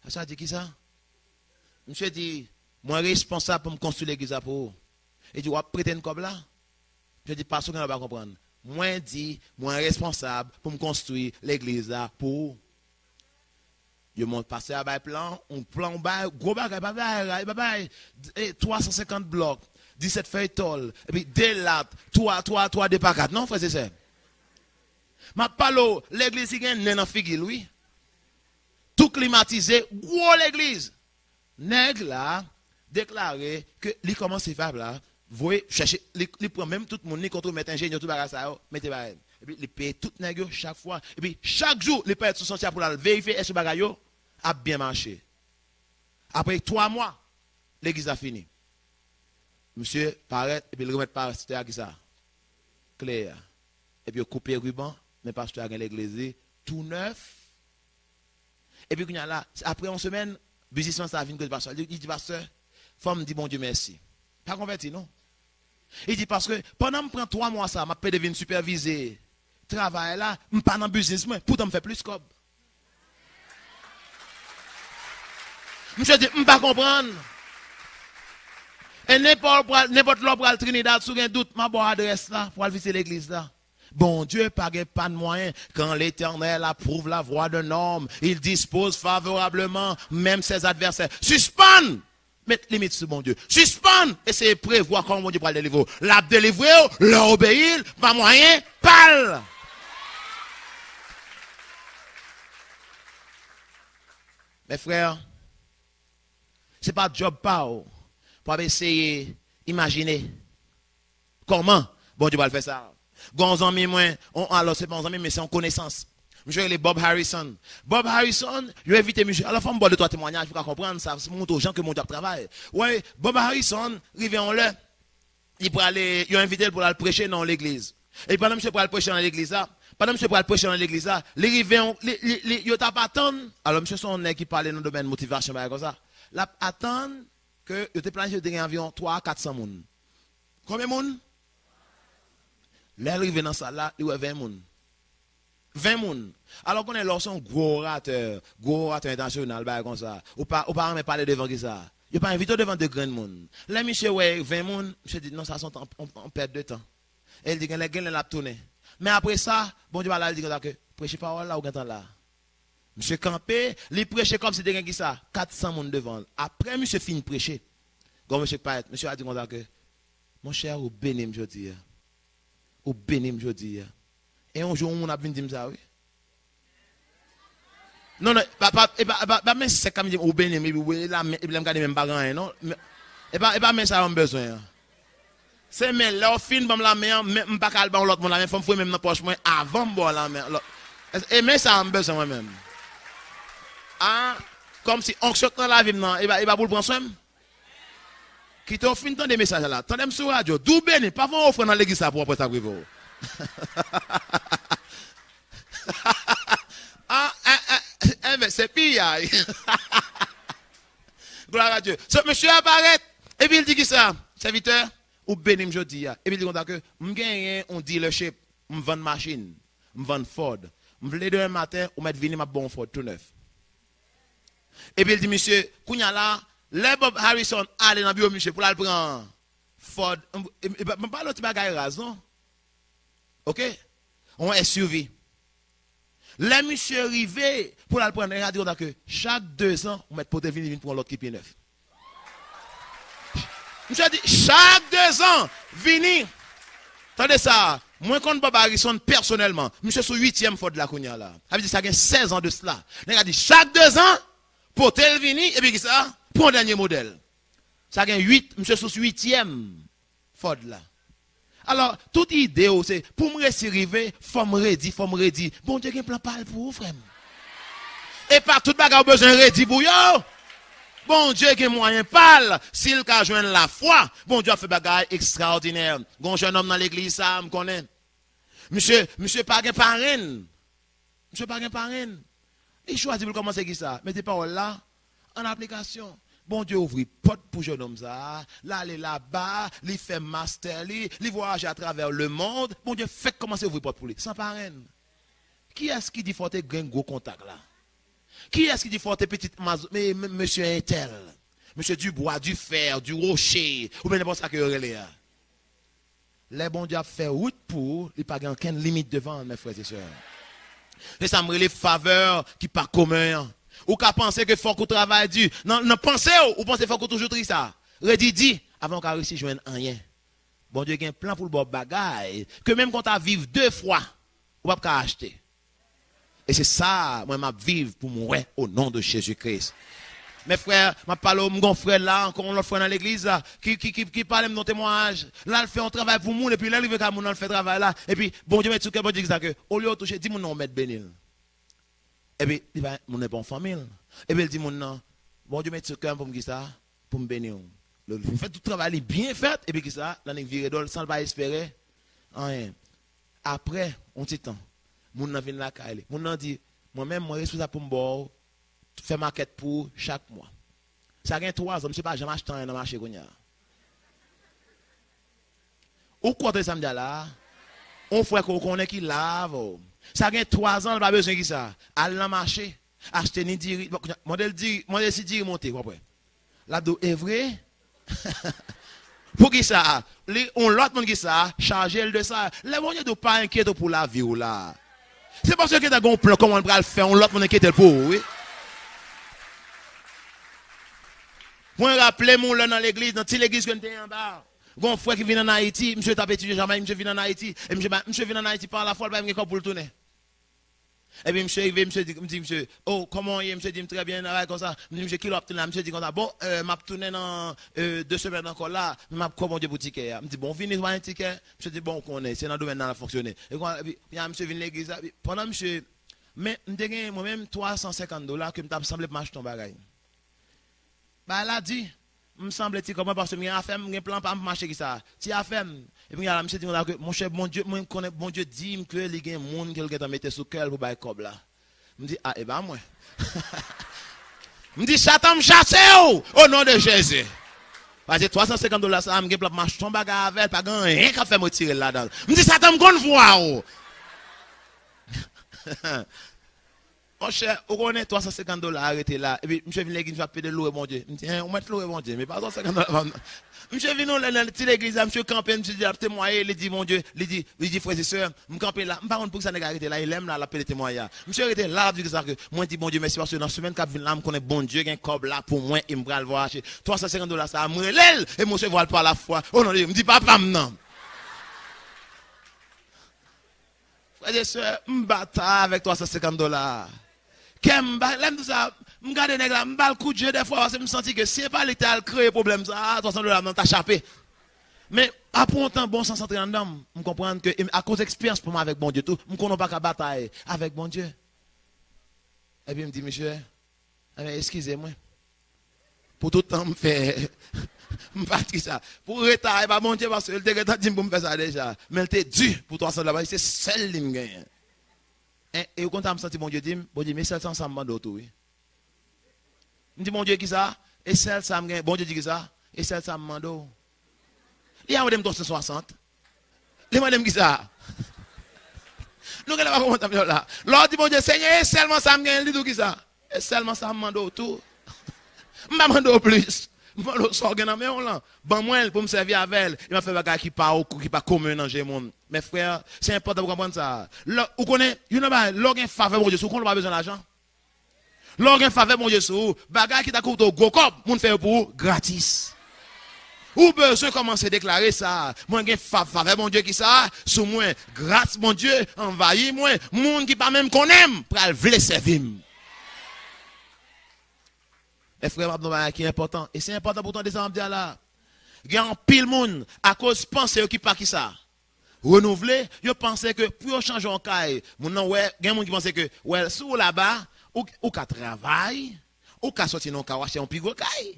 Pastè a di, kisa? Misye di, mwen responsab pou m konstwi legliz la pou ou. Li di, w ap prete m kòb la? Misye di, pastè, ou genlè pa konprann. Mwen di, mwen responsab pou m konstwi legliz la pou ou. Yo mont, pastè a bay plan, yon plan, yon bay, gwo bagay, pa bay ray, pa bay, e, twa san senkant blòk, disèt fèy tòl, epi de lat, twa, twa, twa, de pa kat, non, frè e sè? M ap pale w, legliz ki gen nen nan figi l, wi. Tou klimatize, gwo legliz. Nèg la deklare ke li kòmanse vibe la, voye chèche, li, li pran menm tout moun, li kontre mèt enjenyè, tout bagay sa yo, mete bagay. Epi li peye tout nèg yo chak fwa. Epi chak jou, li parèt sou chantye a pou l al verifye èske bagay yo ap byen mache. Apre twa mwa, legliz la fini. Misye parèt, epi l remèt pastè a kisa? Kle a. Epi yo koupe riban, men pastè a gen legliz li tou nèf. Epi kounye a la, apre yon semèn, biznismann sa a vin kote pastè a. Li, li di, pastè, fò m di Bondye mèsi. Pa konvèti, non. Li di, paske pandan m pran twa mwa sa, m ap pede vin sipèvize travay la, m pa nan biznis mwen, poutan m fè plis kòb. Misye di, m pa konprann. E nenpòt pral, nenpòt lè w pral Trinidad, si w gen dout, m a ba w adrès la pou w al vizite legliz la. Bondye pa gen pa de mwayen. Quand l'Éternel approuve la voie d'un homme, il dispose favorablement même ses adversaires. Sispann met limit sou Bondye. Sispann eseye prevwa kòman Bondye pral delivre w. L ap delivre w lè w obeyi l pa mwayen pa l. Mes frères, se pa djòb pa w pou w ap eseye imajine kòman Bondye pral fè sa. Gon zanmi mwen, on, alò se pa yon zanmi, men se yon konesans. Misye rele Bob Harrison. Bob Harrison, yo envite misye. Alò fò m ba w de twa temwayaj pou w ka konprann sa, pou montre w jan ke Bondye ap travay. Wè, Bob Harrison rive yon lè, li prale, yo envite l pou l al preche nan yon legliz. E pandan misye pral preche nan legliz la, pandan misye pral preche nan legliz la, li rive yon, li, li, li, yo t ap atann. Alò misye se yon nèg ki pale nan domèn motivasyon, bagay konsa. L ap atann ke yo te planifye yo te gen anviwon twa a kat san moun. Konbyen moun? Lè l rive nan sal la, li wè ven moun. Ven moun. Alò, konnen lè w se yon gwo oratè, gwo oratè entènasyonal, bagay konsa, ou pa, ou pa renmen pale devan kisa? Yo pa envite w devan de grenn moun. Lè misye wè ven moun, misye di, non, sa se yon, yon, yon pèt de tan. E l di, genlè, genlè l ap tounen. Men apre sa, Bondye pale, li di konsa ke, preche pawòl la, ou gentan la. Misye kanpe, li preche kòmsi te gen kisa? Kat san moun devan l. Apre misye fin preche, gon mesye k parèt, mesye a di konsa ke, monchè, ou beni m jodi a. Ou beni m jodi a. E yon jou, yon moun ap vin di m sa, wi. Non, non, pa, pa, e pa, e pa, pa men sèk k ap di m, ou beni m, epi ou beni la, men, epi lè m gade men m pa gen anyen, non. Men, e pa, e pa men sa yo m bezwen an. Se men, lè w fin ban m lamen an, men m pa ka al ba yon lòt moun lamen, fò m foure men m nan pòch mwen avan m ba w lamen. Lòt, e men sa a m bezwen mwen menm. A, kòmsi onksyon k nan lavi m nan, e pa, e pa pou l pran swen m? Kite w fin tande mesaj la. Tande m sou radyo. Di w beni, pa fè yon ofrann nan legliz sa pou w ap wè sa k rive w. A, a, a, enben, se piyay. Glwa a Dye. So, mesye a parèt, epi l di kisa? Sèvitè, ou beni m jodi a. Epi l di konsa ke, m genyen yon dealership, m vann machin, m vann Ford. M vle demen maten, ou mèt vini, m ap ba w yon Ford tou nèf. Epi l di misye, kounye a la, lè Bob Harrison ale nan biwo misye pou l al pran Ford, m, m, m, m pale yon ti bagay raz, non? Oke? Yon S U V. Lè misye rive pou l al pran, nèg la di konsa ke chak dezan, ou mèt pote vini, vin pran lòt ki pi nèf. Misye di, chak dezan, vini. Tande sa, mwen konn Bob Harrison pèsonèlman. Misye sou uityèm Ford la kounye a la. Sa vle di sa gen sèz an de sila. Nèg la di, chak dezan, pote l vini, epi kisa? Pran dènye modèl. Sa gen uit, misye sou uityèm Ford la. Alò, tout ide w se, pou m resi rive, fò m redi, fò m redi. Bondye gen plan pa l pou ou, frè m. E pa tout bagay ou bezwen redi pou yo. Bondye gen mwayen pa l. Si l ka jwenn lafwa, Bondye ap fè bagay ekstraòdinè. Gon jèn òm nan legliz sa a, m konnen. Misye, misye pa gen parenn. Misye pa gen parenn. Li chwazi pou l kòmanse kisa? Mete pawòl la an aplikasyon. Bondye ouvri pòt pou jèn òm sa a. L ale laba, li fè mastè li, li vwayaje atravè lemonn. Bondye fèk kòmanse ouvri pòt pou li, san parenn. Kiyès ki di fò w te gen gwo kontak la? Kiyès ki di fò w te pitit maz-, me-, me-, mesye entèl? Mesye Dubois, Dufer, Durocher, oubyen nenpòt sa ke yo rele a? Lè Bondye ap fè wout pou ou, li pa gen okenn limit devan l, mes frères et sœurs. Se sa m rele favè ki pa komen an. Ou ka panse ke fòk ou travay di. Nan, nan panse w, ou panse fòk ou toujou trisa. Redi di, avan w ka resi jwenn anyen. Bondye gen plan pou l ba w bagay ke menm ke w ta viv de fwa, ou p ap ka achte. E se sa, mwen, m ap viv pou m wè, o non de Jezi Kris. Mes frères, m ap pale w, m gon frè la, ankò yon lòt frè nan legliz la, ki, ki, ki, ki pale m nan temwayaj. L al fè yon travay pou moun, epi lè l rive kay moun nan, l fè travay la, epi Bondye met sou kè Bondye di sa ke, olye w touche, di moun nan w mèt beni l. Epi, li pa, moun nan pa yon fanmi l. Epi l di moun nan, Bondye met sou kè m pou m kisa? Pou m beni w. L fin fè tout travay li byen fèt, epi kisa? L annik vire do l san l pa espere anyen. Apre yon ti tan, moun nan vin lakay li. Moun nan di, mwen menm, mwen responsab pou m ba w, fè makèt pou ou chak mwa. Sa gen twa zan, misye pa janm achte anyen nan mache kounye a. Ou konprann sa m di a la a? On frè ke w konnen ki la avè w. Sa gen twa zan, l pa bezwen ki sa. Al nan mache. Achte ni diri. Bon, kounye a, mande l diri, mande l si diri monte, w ap wè. L ap di w, e vre? Poukisa? Li, on lòt moun ki sa, chaje l de sa. Lè Bondye di w pa enkyete w pou lavi w la, se paske gen yon plan kòman l pral fè on lòt moun enkyete l pou ou, wi. Mwen raple m yon lè nan legliz, nan ti legliz ke n te anba. Gon frè ki vin ann Ayiti, misye t ap etidye Jamayik, misye vin ann Ayiti, e misye, misye vin ann Ayiti pa lafwa, l pa menm gen kòb pou l tounen. Epi misye rive, misye di, m di misye, oh, kòman w ye? Misye di m trè byen, bagay konsa. M di misye, kilè w ap tounen la? Misye di konsa, bon, euh, m ap tounen nan, euh, de semèn ankò la, men m ap kwè Bondye pou tikè a. M di, bon, vini, w pa gen tikè? Misye di, bon, ou konnen, se nan domèn nan l ap fonksyone. E kon, epi, kounye a, misye vin legliz la, epi pandan misye, men m te gen, mwen menm, twa san senkant dola ke m t ap sanble pou m achte yon bagay. Bagay la di, m sanble ti kòb mwen paske m gen afè m, m gen plan pa m pou m achte ki sa. Ti afè m. Epi kounye a la, misye di konsa ke, monchè, Bondye, mwen konnen Bondye di m ke li gen moun ke l gentan mete sou kè l pou bay kòb la. M di, a, e pa mwen. M di, Satan, m chase w, o non de Jezi. Paske twa san senkant dola sa a, m gen plan pou m achte yon bagay avè l, pa gen anyen k ap fè m retire l ladan l. M di, Satan, m konn vwa w. Monchè, ou konnen twa san senkant dola a rete la. Epi misye vin legliz, misye ap pede louwe Bondye. M di, en, ou mèt louwe Bondye, men pa twa san senkant dola pa m nan. Misye vin yon lè nan ti legliz la, misye kanpe, misye di l ap temwaye, li di Bondye, li di, li di, frè e sè, m kanpe la, m pa konn poukisa nèg la rete la, e lè m la, l ap pede temwaye a. Misye rete la, l ap di konsa ke, mwen di Bondye mèsi paske nan semèn k ap vin la, m konnen Bondye gen kòb la pou mwen, e m pral vwayaje. Twa san senkant dola sa a, m rele l, e m resevwa l pa lafwa. O non de Jezi, m di papa m nan. Frè e sè, m batay avèk twa san senkant dola a. Kè m ba, lè m di sa, m gade nèg la, m ba l kout je dèfwa, paske m santi ke si se pa li ki te al kreye pwoblèm sa a, twa san dola m nan ta chape. Men, apre yon tan, bon sans antre anndan m, m konprann ke, e akoz eksperyans pa m avèk Bondye tou, m konnen w pa ka batay avèk Bondye. Epi m di, misye, Ebyen, eskize mwen. Pou tout tan m fè, m pa t ki sa. Pou reta, e pa Bondye, paske l te gentan di m pou m fè sa deja. Men l te di pou twa san dola, paske se sèl li m genyen. En, e ou konn sa m santi Bondye di m? Bondye, men sèl sa, sa m mande w tou, wi. M di, Bondye, ki sa? E sèl sa m genyen. Bondye di, ki sa? E sèl sa m mande w. Li a mande m twa san swasant. Li mande m kisa? Nou genlè pa konprann sa m di la. Lè w di Bondye, Senyè, e sèlman sa m genyen, li di w kisa? E sèlman sa m mande w tou. M pa mande w plis. M mande w sa w gen nan men w lan. Ban mwen l pou m sèvi avè l. E m ap fè bagay ki pa, ki pa komen nan je moun. Men frè, se enpòtan pou w konprann sa. Lè, ou konnen, youn nan bagay, lè w gen favè Bondye sou kont ou, pa bezwen lajan. Lè w gen favè Bondye sou ou, bagay ki ta koute w gwo kòb, moun fè yo pou ou gratis. Ou bezwen kòmanse deklare sa, mwen gen fa-, favè Bondye ki sa sou mwen, gras Bondye anvayi mwen, moun ki pa menm konnen m pral vle sèvi m. Men frè, m ap di yon bagay ki enpòtan, e se enpòtan pou w tande sa m ap di a la. Gen anpil moun, akoz panse yo ki pa ki sa, renouvle, yo panse ke pou yo chanje yon kay, moun nan wè, gen moun ki panse ke, well, si w laba, ou, ou ka travay, ou ka sòti nan yon kay, w achte yon pi gwo kay.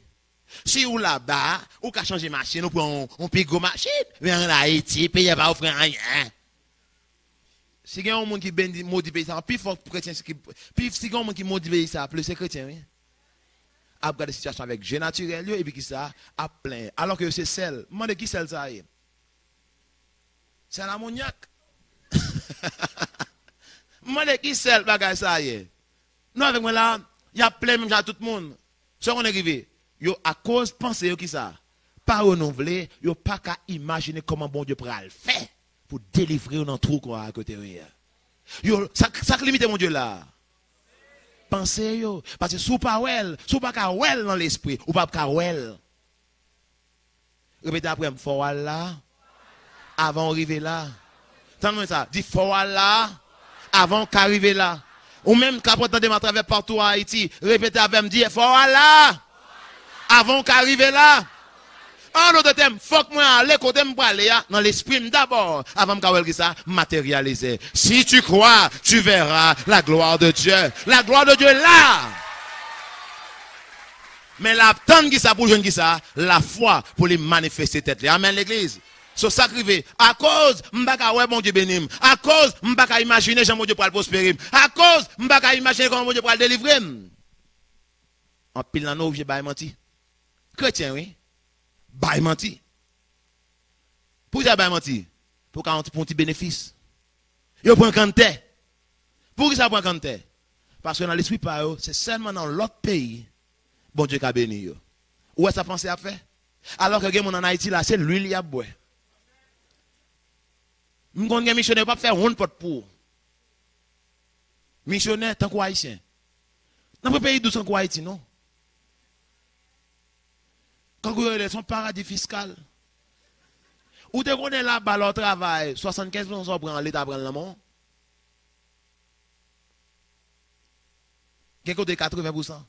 Si w laba, ou ka chanje machin, ou pran yon, yon pi gwo machin, men ann Ayiti, peyi a pa ofri anyen. Si gen yon moun ki beni, modi peyi sa, pi fò kretyen ki, pi, si gen yon moun ki modi peyi sa, plis se kretyen, wi. Ap gade sitiyasyon avèk je natirèl yo, epi ki sa, ap plenyen. Alò ke yo se sèl. M mande ki sèl sa ye? Sèl amonyak. M mande ki sèl bagay sa ye? Nou avèk mwen la, y ap plenyen menm jan ak tout moun. Sa w konnen rive? Yo, akoz panse yo ki sa? Pa renouvle, yo pa ka imajine kòman Bondye pral fè pou delivre yo nan twou kwa kote yo ye a. Yo, sa, sa k limite Bondye la? Panse yo. Paske si w pa wè l, si w pa ka wè l nan lespri, ou p ap ka wè l. Repete apre m, fò w al la, avan w rive la. Tann mwen sa, di, fò w al la, avan w ka rive la. Ou menm k ap tande m atravè patou Ayiti, repete avè m, di, fò w al la, avan w ka rive la. An dòt tèm, fòk mwen ale kote m prale a, nan lespri m dabò, avan m ka wè l kisa, materyalize. Si tu crois, tu verras la gloire de Dieu. La gloire de Dieu la. Men l ap tann kisa pou l jwenn kisa? Lafwa pou li manifeste tèt li. Amèn, legliz. So, sa k rive, akoz m pa ka wè Bondye beni m, akoz m pa ka imajine jan Bondye pral pwospere m, akoz m pa ka imajine kòman Bondye pral delivre m. Anpil nan nou oblije bay manti. Kretyen, wi. Bay manti. Poukisa yo bay manti? Pou ka yon ti, pou yon ti benefis. Yo pran kann tè. Poukisa yo pran kann tè? Paske nan lespri pa yo, se sèlman nan lòt peyi Bondye ka beni yo. Ou wè sa panse ap fè? Alò ke gen moun ann Ayiti la, se lwil y ap bwè. M konn gen misyonè, yo p ap fè yon pòt pou ou. Misyonè tankou Ayisyen. N ap gen peyi dous tankou Ayiti, non? Kankou yo rele, se yon paradi fiskal. Ou te konnen laba lè w travay, swasannkenz pousan sa w pran an, Leta pran l nan men w? Gen kote katreven pousan.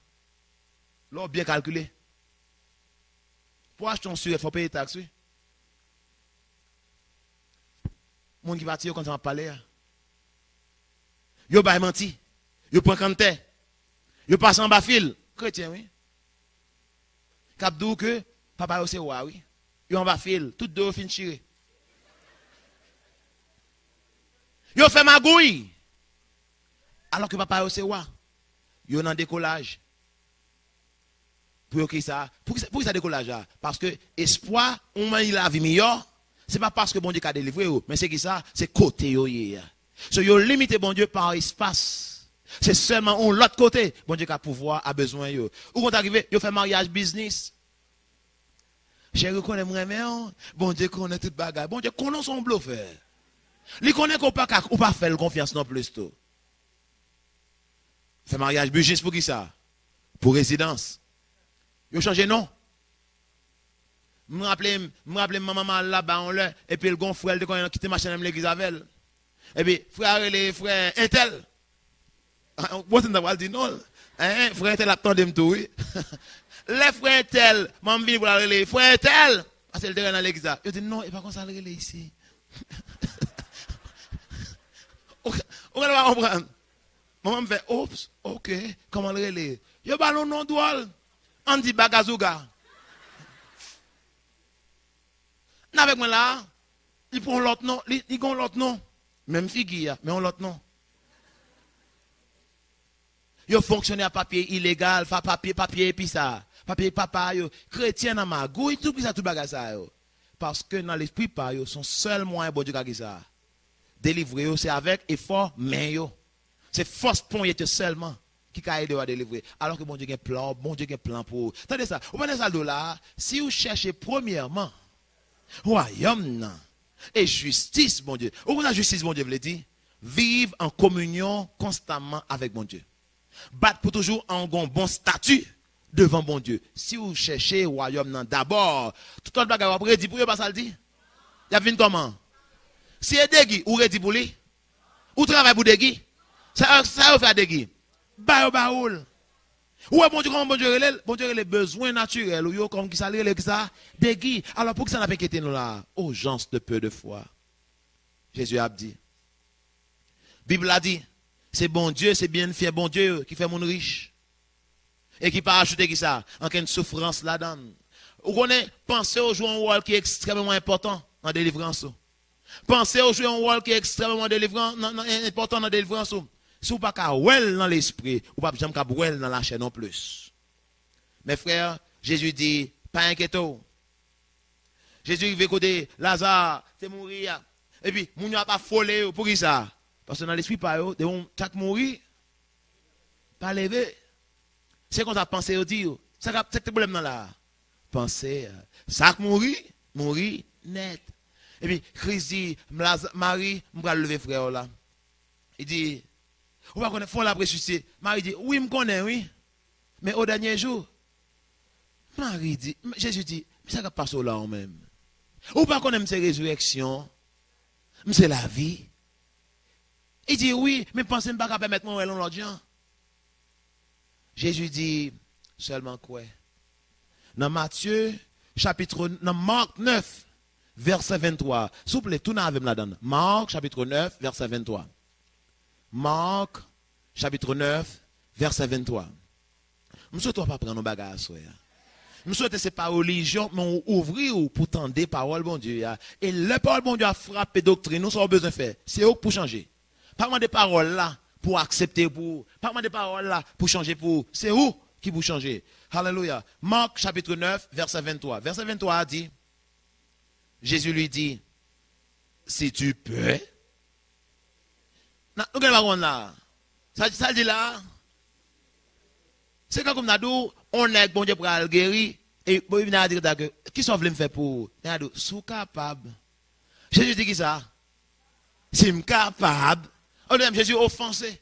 Lè w byen kalkile. Pou w achte yon sirèt, fò w peye taks, wi. Moun ki pati yo konn sa m ap pale a. Yo bay manti. Yo pran kann tè. Yo pase anba fil. Kretyen, wi. K ap di w ke papa yo se wa, wi. Yo anba fil. Tout do yo fin chire. Yo fè magouy. Alò ke papa yo se wa. Yo nan dekolaj. Pou yo kisa? Pou kisa, pou kisa dekolaj la? Paske espwa, yon mann lavi miyò, se pa paske Bondye ka delivre yo, men se kisa? Se kote yo ye a. So, yo limite Bondye pa espas. Se sèlman yon lòt kote Bondye ka pouvwa a bezwen yo. Ou konn ta rive, yo fè maryaj biznis. Cheri, ou konnen m renmen w. Bondye konnen tout bagay. Bondye konnen w se yon blofè. Li konnen ke w pa ka, ou pa fè l konfyans non plis tou. Fè maryaj biznis pou kisa? Pou rezidans. Yo chanje non. M raple m, m raple m manman m al laba yon lè, epi l gon frè l te konnen ki te mache nan menm legliz avè l. Epi frè a rele frè entèl. Bon, se m ta pral di non. Hein, frè entèl ap tande m tou, wi. Lè frè entèl, manman m vini pou l al rele frè entèl, paske l te rele nan legliz la. Yo di non, e pa konsa l rele isi. Ou, ou genlè pa konprann. Manman m fè, ops, ok, kòman l rele? Yo ba l yon non dwòl. Ann di Bagazouga. N avèk mwen la, li pran yon lòt non, li, li gen yon lòt non. Menm figi a, men yon lòt non. Yo fonksyone ak papye ilegal, fa papye, papye epi sa. Papye papa yo, kretyen nan magouy, tout kisa, tout bagay sa yo. Paske nan lespri pa yo, se yon sèl mwayen Bondye ka kisa? Delivre yo, se avèk efò men yo. Se fòs ponyèt yo sèlman ki ka ede w a delivre. Alò ke Bondye gen plan, Bondye gen plan pou ou. Tande sa, ou pa tande sa l di w la a? Si w chèche premyèman wayòm nan e jistis Bondye. Ou konn sa jistis Bondye vle di? Viv an kominyon konstaman avèk Bondye. Bat pou toujou an gon bon stati devan Bondye. Si w chèche wayòm nan dabò, tout lòt bagay w ap redi pou yo, pa sa l di? Y ap vin kòman? Si e degi, ou redi pou li? Ou travay pou degi? Sa, sa yo fè a degi? Ba yo ba ou l. Ou wè Bondye, kòman Bondye rele l? Bondye rele bezwen natirèl ou yo kòm kisa l rele, kisa? Degi. Alò, poukisa n ap enkyete nou la a? Oh, gens de peu de foi. Jezi ap di. Bib la di, se Bondye, se byen fè Bondye yo ki fè moun rich. E ki pa ajoute kisa? Ankenn soufrans ladan l. Ou konnen, panse yo jwe yon wòl ki ekstrèmeman enpòtan nan delivrans ou. Panse yo jwe yon wòl ki ekstrèmeman delivran, nan, nan, enpòtan nan delivrans ou. Si w pa ka wè l nan lespri, ou p ap janm kab wè l nan lachè non plis. Men frè, Jezi di, pa enkyete w. Jezi rive kote Laza te mouri a. Epi, moun yo ap afole yo. Poukisa? Paske nan lespri pa yo, depi yon, sa k mouri, pa leve. Se konsa panse yo di yo. Sa k ap, sa k te pwoblèm nan la a? Panse a. Sa k mouri, mouri nèt. Epi, Kris di, Laza, Mari, m pral leve frè w la. Li di, ou pa konnen frè w la ap resisite? Mari di, wi, m konnen, wi. Men o dènye jou, Mari di, Jezi di, men sa k ap pase w la ou menm? Ou pa konnen m se rezirèksyon, m se lavi? Li di, wi, men panse m pa ka pèmèt mwen wè l yon lòt jan. Jezi di, sèlman kwè. Nan Matye, chapit, nan Mak nèf, vèsè venntwa. Souple, tounen avè m ladan l. Mak, chapit nèf, vèsè venntwa. Mak, chapit nèf, vèsè venntwa. M swete w ap aprann yon bagay aswè a. M swete se pa relijyon, men w ouvri w pou tande pawòl Bondye a. E lè pawòl Bondye a frape doktrin ou, sa w bezwen fè? Se ou k pou chanje. Pa mande pawòl la pou aksepte pou ou. Pa mande pawòl la pou chanje pou ou. Se ou ki pou chanje. Alelouya. Mak chapit nèf, vèsè venntwa. Vèsè venntwa a di, Jésus lui dit, Si tu peux. Nan, nou gen pa konn la. Sa, sa l di la? Se kankou m ta di w, on nèg Bondye pral geri, e bon, li vin a di konsa ke, kisa w vle m fè pou ou? Nèg la di w, si w kapab. Jezi di kisa? Si m kapab. An nou menm, Jezi ofanse.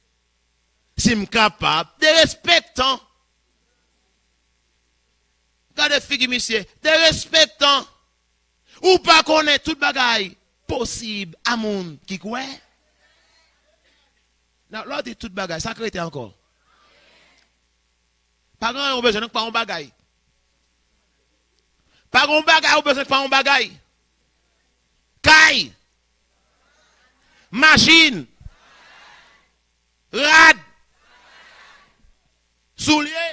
Si m kapab. Derespektan. Gade figi misye. Derespektan. Ou pa konnen tout bagay posib a moun ki kwè? Nan, lè w di tout bagay, sa k rete ankò? Pa gen anyen ou bezwen, donk pa yon bagay. Pa gen yon bagay ou bezwen, pa yon bagay. Kay. Machin. Rad. Soulye.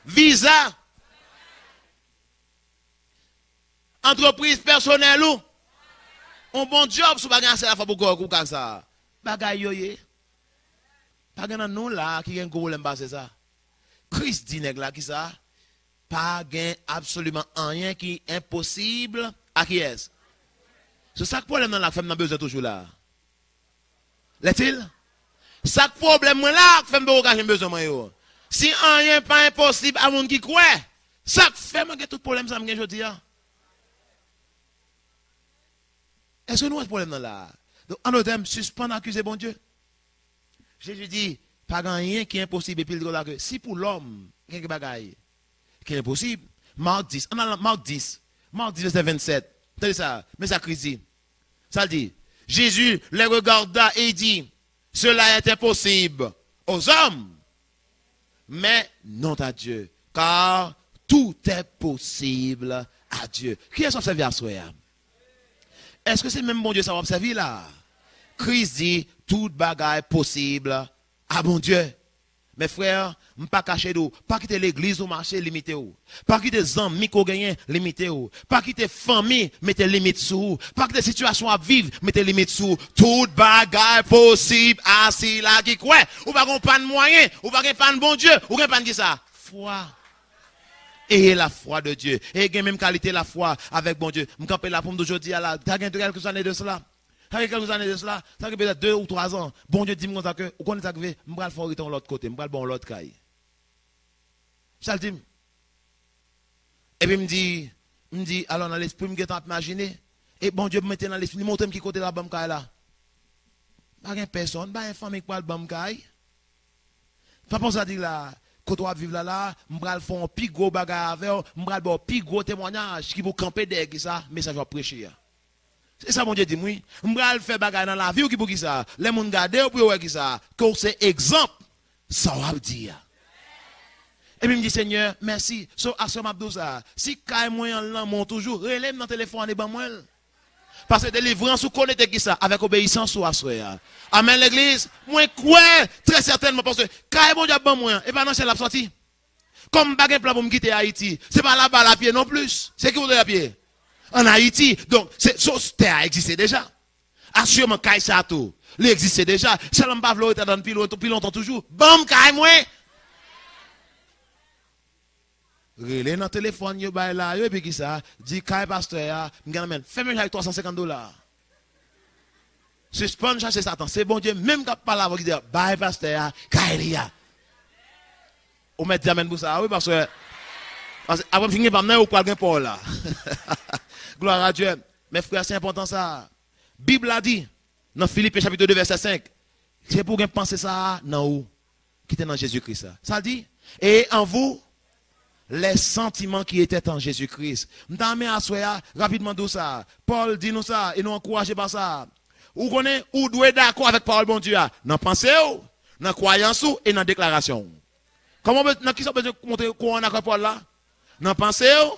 Viza. Antrepriz pèsonèl ou. On bon djòb, si w pa gen ase lafwa pou kò w, pou kay sa. Bagay yo ye. Pa gen nan nou la ki gen gwo pwoblèm pase sa. Kris di nèg la kisa? Pa gen absoliman anyen ki enposib a kiyès? Se sa k pwoblèm nan la k fè m nan bezwen toujou la. Lètil? Sa k pwoblèm mwen la k fè m poko ka jwenn bezwen mwen yo. Si anyen pa enposib a moun ki kwè, sa k fè mwen gen tout pwoblèm sa m gen jodi a? Èske nou wè pwoblèm nan la a? Donk, an dòt tèm, sispann akize Bondye. Jezi di, pa gen anyen ki enposib, epi l di konsa ke si pou lòm, gen kèk bagay ki enposib. Mark dis, ann al nan Mark dis, Mark dis, vèsè vennsèt. Tande sa, men sa Kris di. Sa l di, Jésus les regarda et il dit, cela est impossible aux hommes, mais non à Dieu, car tout est possible à Dieu. Kiyès w ap sèvi aswè a? Èske se menm Bondye sa w ap sèvi la? Kris di, tout bagay posib a Bondye. Men frè, m pa kache di w, pa kite legliz ou mache limite w. Pa kite zanmi ke w genyen limite w. Pa kite fanmi mete limit sou ou. Pa kite sitiyasyon w ap viv mete limit sou ou. Tout bagay posib a sila ki kwè. Ou pa gen pàn mwayen, ou pa gen pàn Bondye, ou gen pàn kisa? Fwa. Ayez la foi de Dieu. E gen menm kalite lafwa avèk Bondye. M kanpe la pou m di w jodi a la, ta gen kèlke ane de sela. Sa gen kèlke ane de sela, sa gen petèt de ou twa zan, Bondye di m konsa ke, ou konnen sa k rive, m pral fè w rete yon lòt kote, m pral ba w yon lòt kay. Sa l di m. Epi m di, m di, alò nan lespri m gentan ap imajine, e Bondye mete nan lespri, li montre m ki kote l ap ban m kay la. Pa gen pèsonn, pa gen fanmi k pral ban m kay. Pa panse a di la, kote w ap viv la la, m pral fè yon pi gwo bagay avè w, m pral ba w pi gwo temwayaj ki pou kanpe dèyè kisa, mesaj w ap preche a. Se sa Bondye di m, wi. M pral fè bagay nan lavi w ki pou kisa, lè moun gade w pou yo wè kisa, ke w se egzanp sa w ap di a. Epi m di, Senyè, mèsi. So, aswè m ap di w sa, si kay mwen an nan men w toujou, rele m nan telefòn e ban mwen l. Paske delivrans ou konekte kisa? Avèk obeyisans ou aswè a. Amèn, legliz. Mwen kwè, trè sètènman, paske kay Bondye ap ban mwen an, e pa nan syèl l ap sòti. Kòm m pa gen plan pou m kite Ayiti, se pa laba l ap ye non plis. Se ki kote l ap ye? Ann Ayiti. Donk, se, so, tè a egziste deja. Asireman, kay sa tou, li egziste deja. Sèlman m pa vle w rete ladan l pi lwen, pi lontan toujou. Ban m kay mwen! Rele nan telefòn yo bay la yo, epi kisa? Di kay pastè a, m gen nan men l. Fè menm jan avèk twa san senkant dola. Sispann chache Satan. Se Bondye menm k ap pale avè w ki di, bay pastè a kay li a. Ou mèt di amèn pou sa, wi, paske, paske apre m fin gen pa m nan, ou pral gen pa w la. Gloire à Dieu. Men frè, se enpòtan sa. Bib la di, nan Filipen chapit de vèsè senk, se pou w gen panse sa a nan ou, ki te nan Jezi Kris la. Sa l di, et en vous, les sentiments qui étaient en Jésus-Christ. M ta renmen aswè a, rapidman di w sa. Pòl di nou sa, e nou ankouraje pa sa. Ou konnen, ou dwe dakò avèk pawòl Bondye a. Nan panse w, nan kwayans ou, e nan deklarasyon w. Kòman w be-, nan kisa w bezwen montre ke w annakò avèk pawòl la? Nan panse w,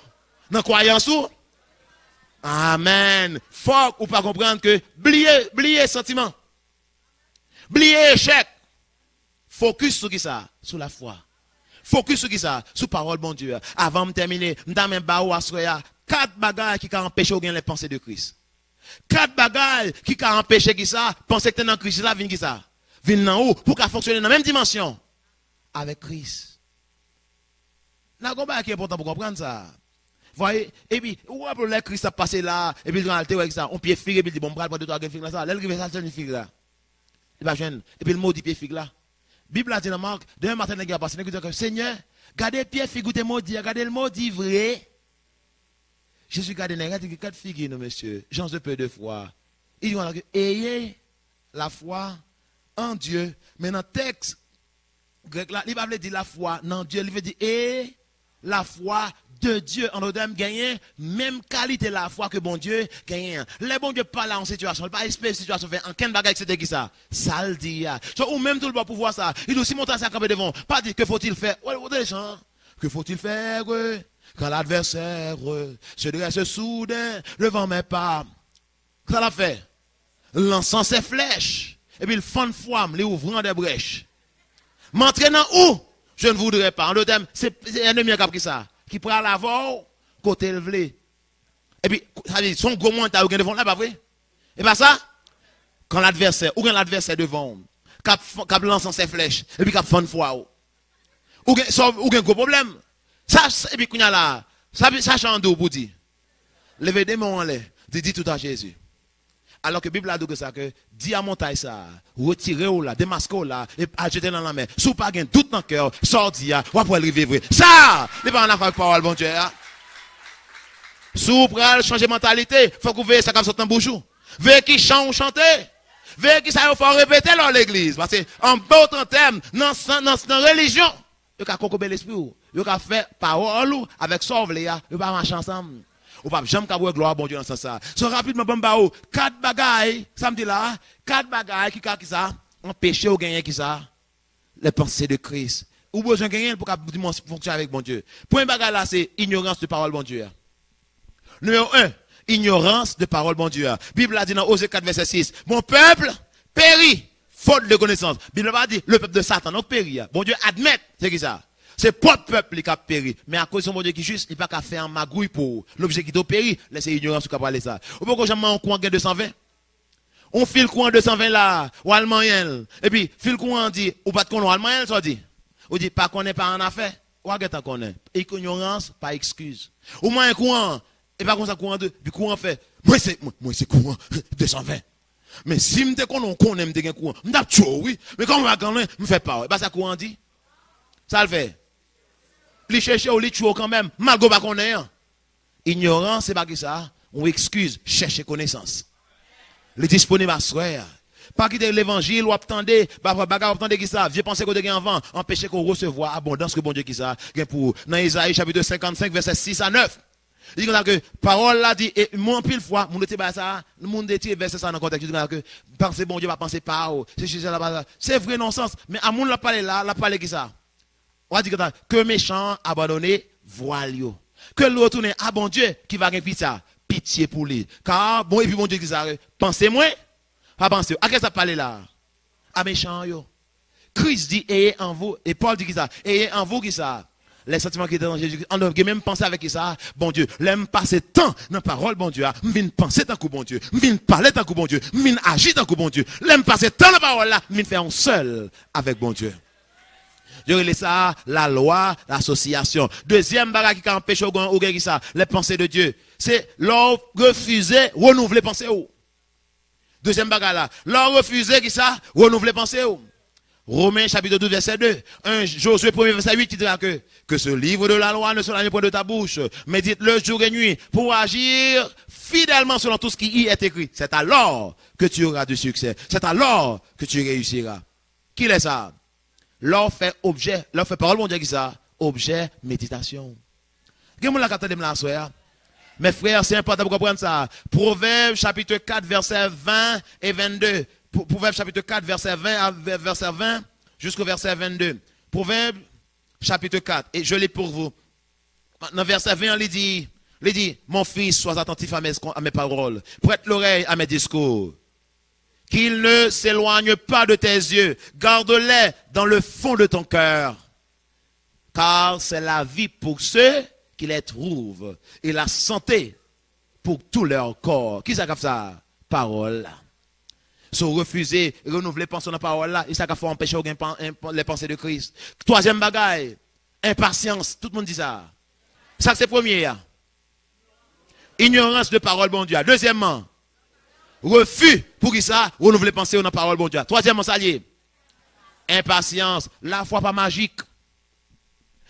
nan kwayans ou. Amèn. Fòk ou pa konprann ke bliye, bliye santiman. Bliye echèk. Fokis sou kisa? Sou lafwa. Fokis sou kisa? Sou pawòl Bondye a. Avan m tèmine, m ta renmen ba ou aswè a kat bagay ki ka anpeche w gen les pensées de Christ. Kat bagay ki ka anpeche kisa? Panse ki te nan Kris la vin kisa? Vin nan ou, pou w ka fonksyone nan menm dimansyon avèk Kris. Nan gon bagay ki enpòtan pou konprann sa. Vwaye, epi, ou raple w lè Kris ap pase la, epi l al te wè sa, yon pye fig, epi l di, bon, m pral pran de twa grenn fig la sa. Lè l rive sa, l jwenn fig la. Li pa jwenn, epi l modi pye fig la. Bib la di nan Mak, demen maten nèg yo ap pase, nèg yo di ankò, Senyè, gade pye fig ou te modi a, gade l modi vre. Jezi gade nèg la, di, gad figi nou, mesye, gens de peu de foi. Li di, ayez la foi en Dieu. Men nan tèks grèk la, li pa vle di lafwa nan Dye, li vle di e lafwa de Dye. An dòt tèm, genyen menm kalite lafwa ke Bondye genyen an. Lè Bondye pale a yon sitiyasyon, li pa espere sitiyasyon fè ankenn bagay eksepte ki sa? Sa l di a. So, ou menm tou l ba w pouvwa sa. Li di w, si montay sa kanpe devan w, pa di, que faut-il faire? Wè, wè, dejan. Que faut-il faire quand l'adversaire se dresse soudain devant mes pas? Sa l ap fè? Lansan se flèch. Epi l fann fwa m, li ouvran de brèch. M antre nan ou, je ne voudrais pas. An dòt tèm, se, se ènmi an k ap ki sa? Ki pral avè w, kote l vle. Epi, sa vle di, se yon gwo montay ou gen devan w la, pa vre? E pa sa? Kan ladvèsè, ou gen ladvèsè devan w, k ap, k ap lansan se flèch, epi k ap fann fwa w. Ou gen, sa, ou gen gwo pwoblèm. Sa, epi kounye a la, sa, sa chan an di w pou di. Leve de men w anlè, di, dis tout à Jésus. Alò ke Bib la di w ke sa, ke di a montay sa, retire w la, demaske w la, e al jete nan lanmè. Si w pa gen dout nan kè w, sa w di a, w ap wè l rive vre. Sa, li pa ann afè avèk pawòl Bondye a. Si w pral chanje mantalite, fòk ou veye sa k ap sot nan bouch ou. Veye ki chan w chante. Veye ki sa yo fè w repete lè w legliz. Paske, an dòt tèm, nan, nan, nan relijyon, yo ka kokobe lespri w. Yo ka fè pawòl ou avèk sa w vle a, yo pa mache ansanm. Ou p ap janm ka wè glwa Bondye nan sans sa. So, rapidman, ban m ba ou kat bagay, sa m di la, kat bagay ki ka, ki sa, anpeche w genyen, ki sa, les pensées de Christ. Ou bezwen genyen l pou ka dimansyon fonksyone avèk Bondye. Premye bagay la, se inyorans de pawòl Bondye a. Nimewo en, inyorans de pawòl Bondye a. Bib la di nan Oze kat vèsè sis, mon peuple périt faute de connaissance. Bib la pa di, le pèp de Satan, non, k peri a. Bondye admèt, se ki sa? Se pwòp pèp li k ap peri. Men akoz se yon Bondye ki jis, li pa ka fè yon magouy pou ou. L oblije kite w peri, lè se inyorans ou ka pale sa. Ou poko janm wè yon kouran gen de san ven? Yon fil kouran de san ven la, w al manyen l. Epi, fil kouran an di, ou pa t konnen, w al manyen l, sa w di? Ou di, pa konnen pa annafè. W a gentan konnen. Inyorans pa ekskiz. Ou manyen kouran an, e pa konsa kouran di, epi kouran fè, mwen se, mwen, mwen se kouran de san ven. Men si m te konnen w konnen m te gen kouran, m t ap tchwe w, wi. Men kòm m pa konnen, m fè pa w. E pa sa kouran di? Sa l fè? Li chèche w, li tchwe w kanmenm, malgre w pa konnen an. Inyorans, se pa ki sa? Yon ekskiz, chèche konesans. Li disponib aswè a. Pa kite levanjil w ap tande, ba-, bagay w ap tande ki sa? Vye panse ke w te gen anvan, anpeche ke w resevwa abondans ke Bondye ki sa? Gen pou ou. Nan Ezayi chapit senkannsenk, vèsè sis a nèf. Li di konsa ke pawòl la di, e moun anpil fwa, moun retire bagay sa, moun retire vèsè sa nan kontèks, li di konsa ke panse Bondye pa panse pa w, se sijè la pa sa. Se vre nan yon sans, men a moun l ap pale la, l ap pale ki sa? W a di konsa, ke mechan an abandone vwal yo. Ke l retounen a Bondye ki va gen pita, pitye pou li. Ka bon, epi Bondye ki sa, panse mwen, pa panse yo. A kiyès l ap pale la? A mechan yo. Kris di, ayez en vous, e Pòl di ki sa? Ayez en vous ki sa? Les sentiments qui étaient en Jésus-Christ. An nou gen menm panse avèk ki sa? Bondye. Lè m pase tan nan pawòl Bondye a, m vin panse tankou Bondye. M vin pale tankou Bondye. M vin aji tankou Bondye. Lè m pase tan nan pawòl la, m vin fè yon sèl avèk Bondye. Yo rele sa lalwa lasosyasyon. Dezyèm bagay ki ka anpeche w gen, ou gen ki sa? Les pensées de Dieu. Se lè w refize renouvle panse w. Dezyèm bagay la, lè w refize ki sa? Renouvle panse w. Romen chapit douz vèsè de, en Josué premye vèsè uit ki di la ke, que ce livre de la loi ne s'éloigne point de ta bouche, médite-le jour et nuit pour agir fidèlement selon tout ce qui y est écrit. C'est alors que tu auras du succès. C'est alors que tu réussiras. Kilè sa? Lè w fè objè, lè w fè pawòl Bondye ki sa? Objè meditasyon w. Gen moun la k ap tande m la aswè a? Mes frères, c'est important pou konprann sa. Pwovèb chapit kat vèsè ven e vennde. Pwo-, Pwovèb chapit kat vèsè ven a vè-, vèsè ven jiska vèsè vennde. Pwovèb chapit kat, et je lis pour vous. Nan vèsè ven an, li di, li di, mon fils, sois attentif à mes, à mes paroles. Prête l'oreille à mes discours. Qu'ils ne s'éloignent pas de tes yeux. Garde-les dans le fond de ton cœur. Car c'est la vie pour ceux qui les trouvent et la santé pour tout leur corps. Kisa k ap sa? Pawòl la. Si w refize renouvle panse w nan pawòl la, e sa k ap fè w anpeche w gen pan-, en-, les pensées de Christ. Twazyèm bagay, enpasyans. Tout moun di sa. Sa se premye a. Inyorans de pawòl Bondye a. Dezyèmman, refi. Poukisa? Renouvle panse w nan pawòl Bondye a. Twazyèmman, sa l ye? Enpasyans. Lafwa pa majik.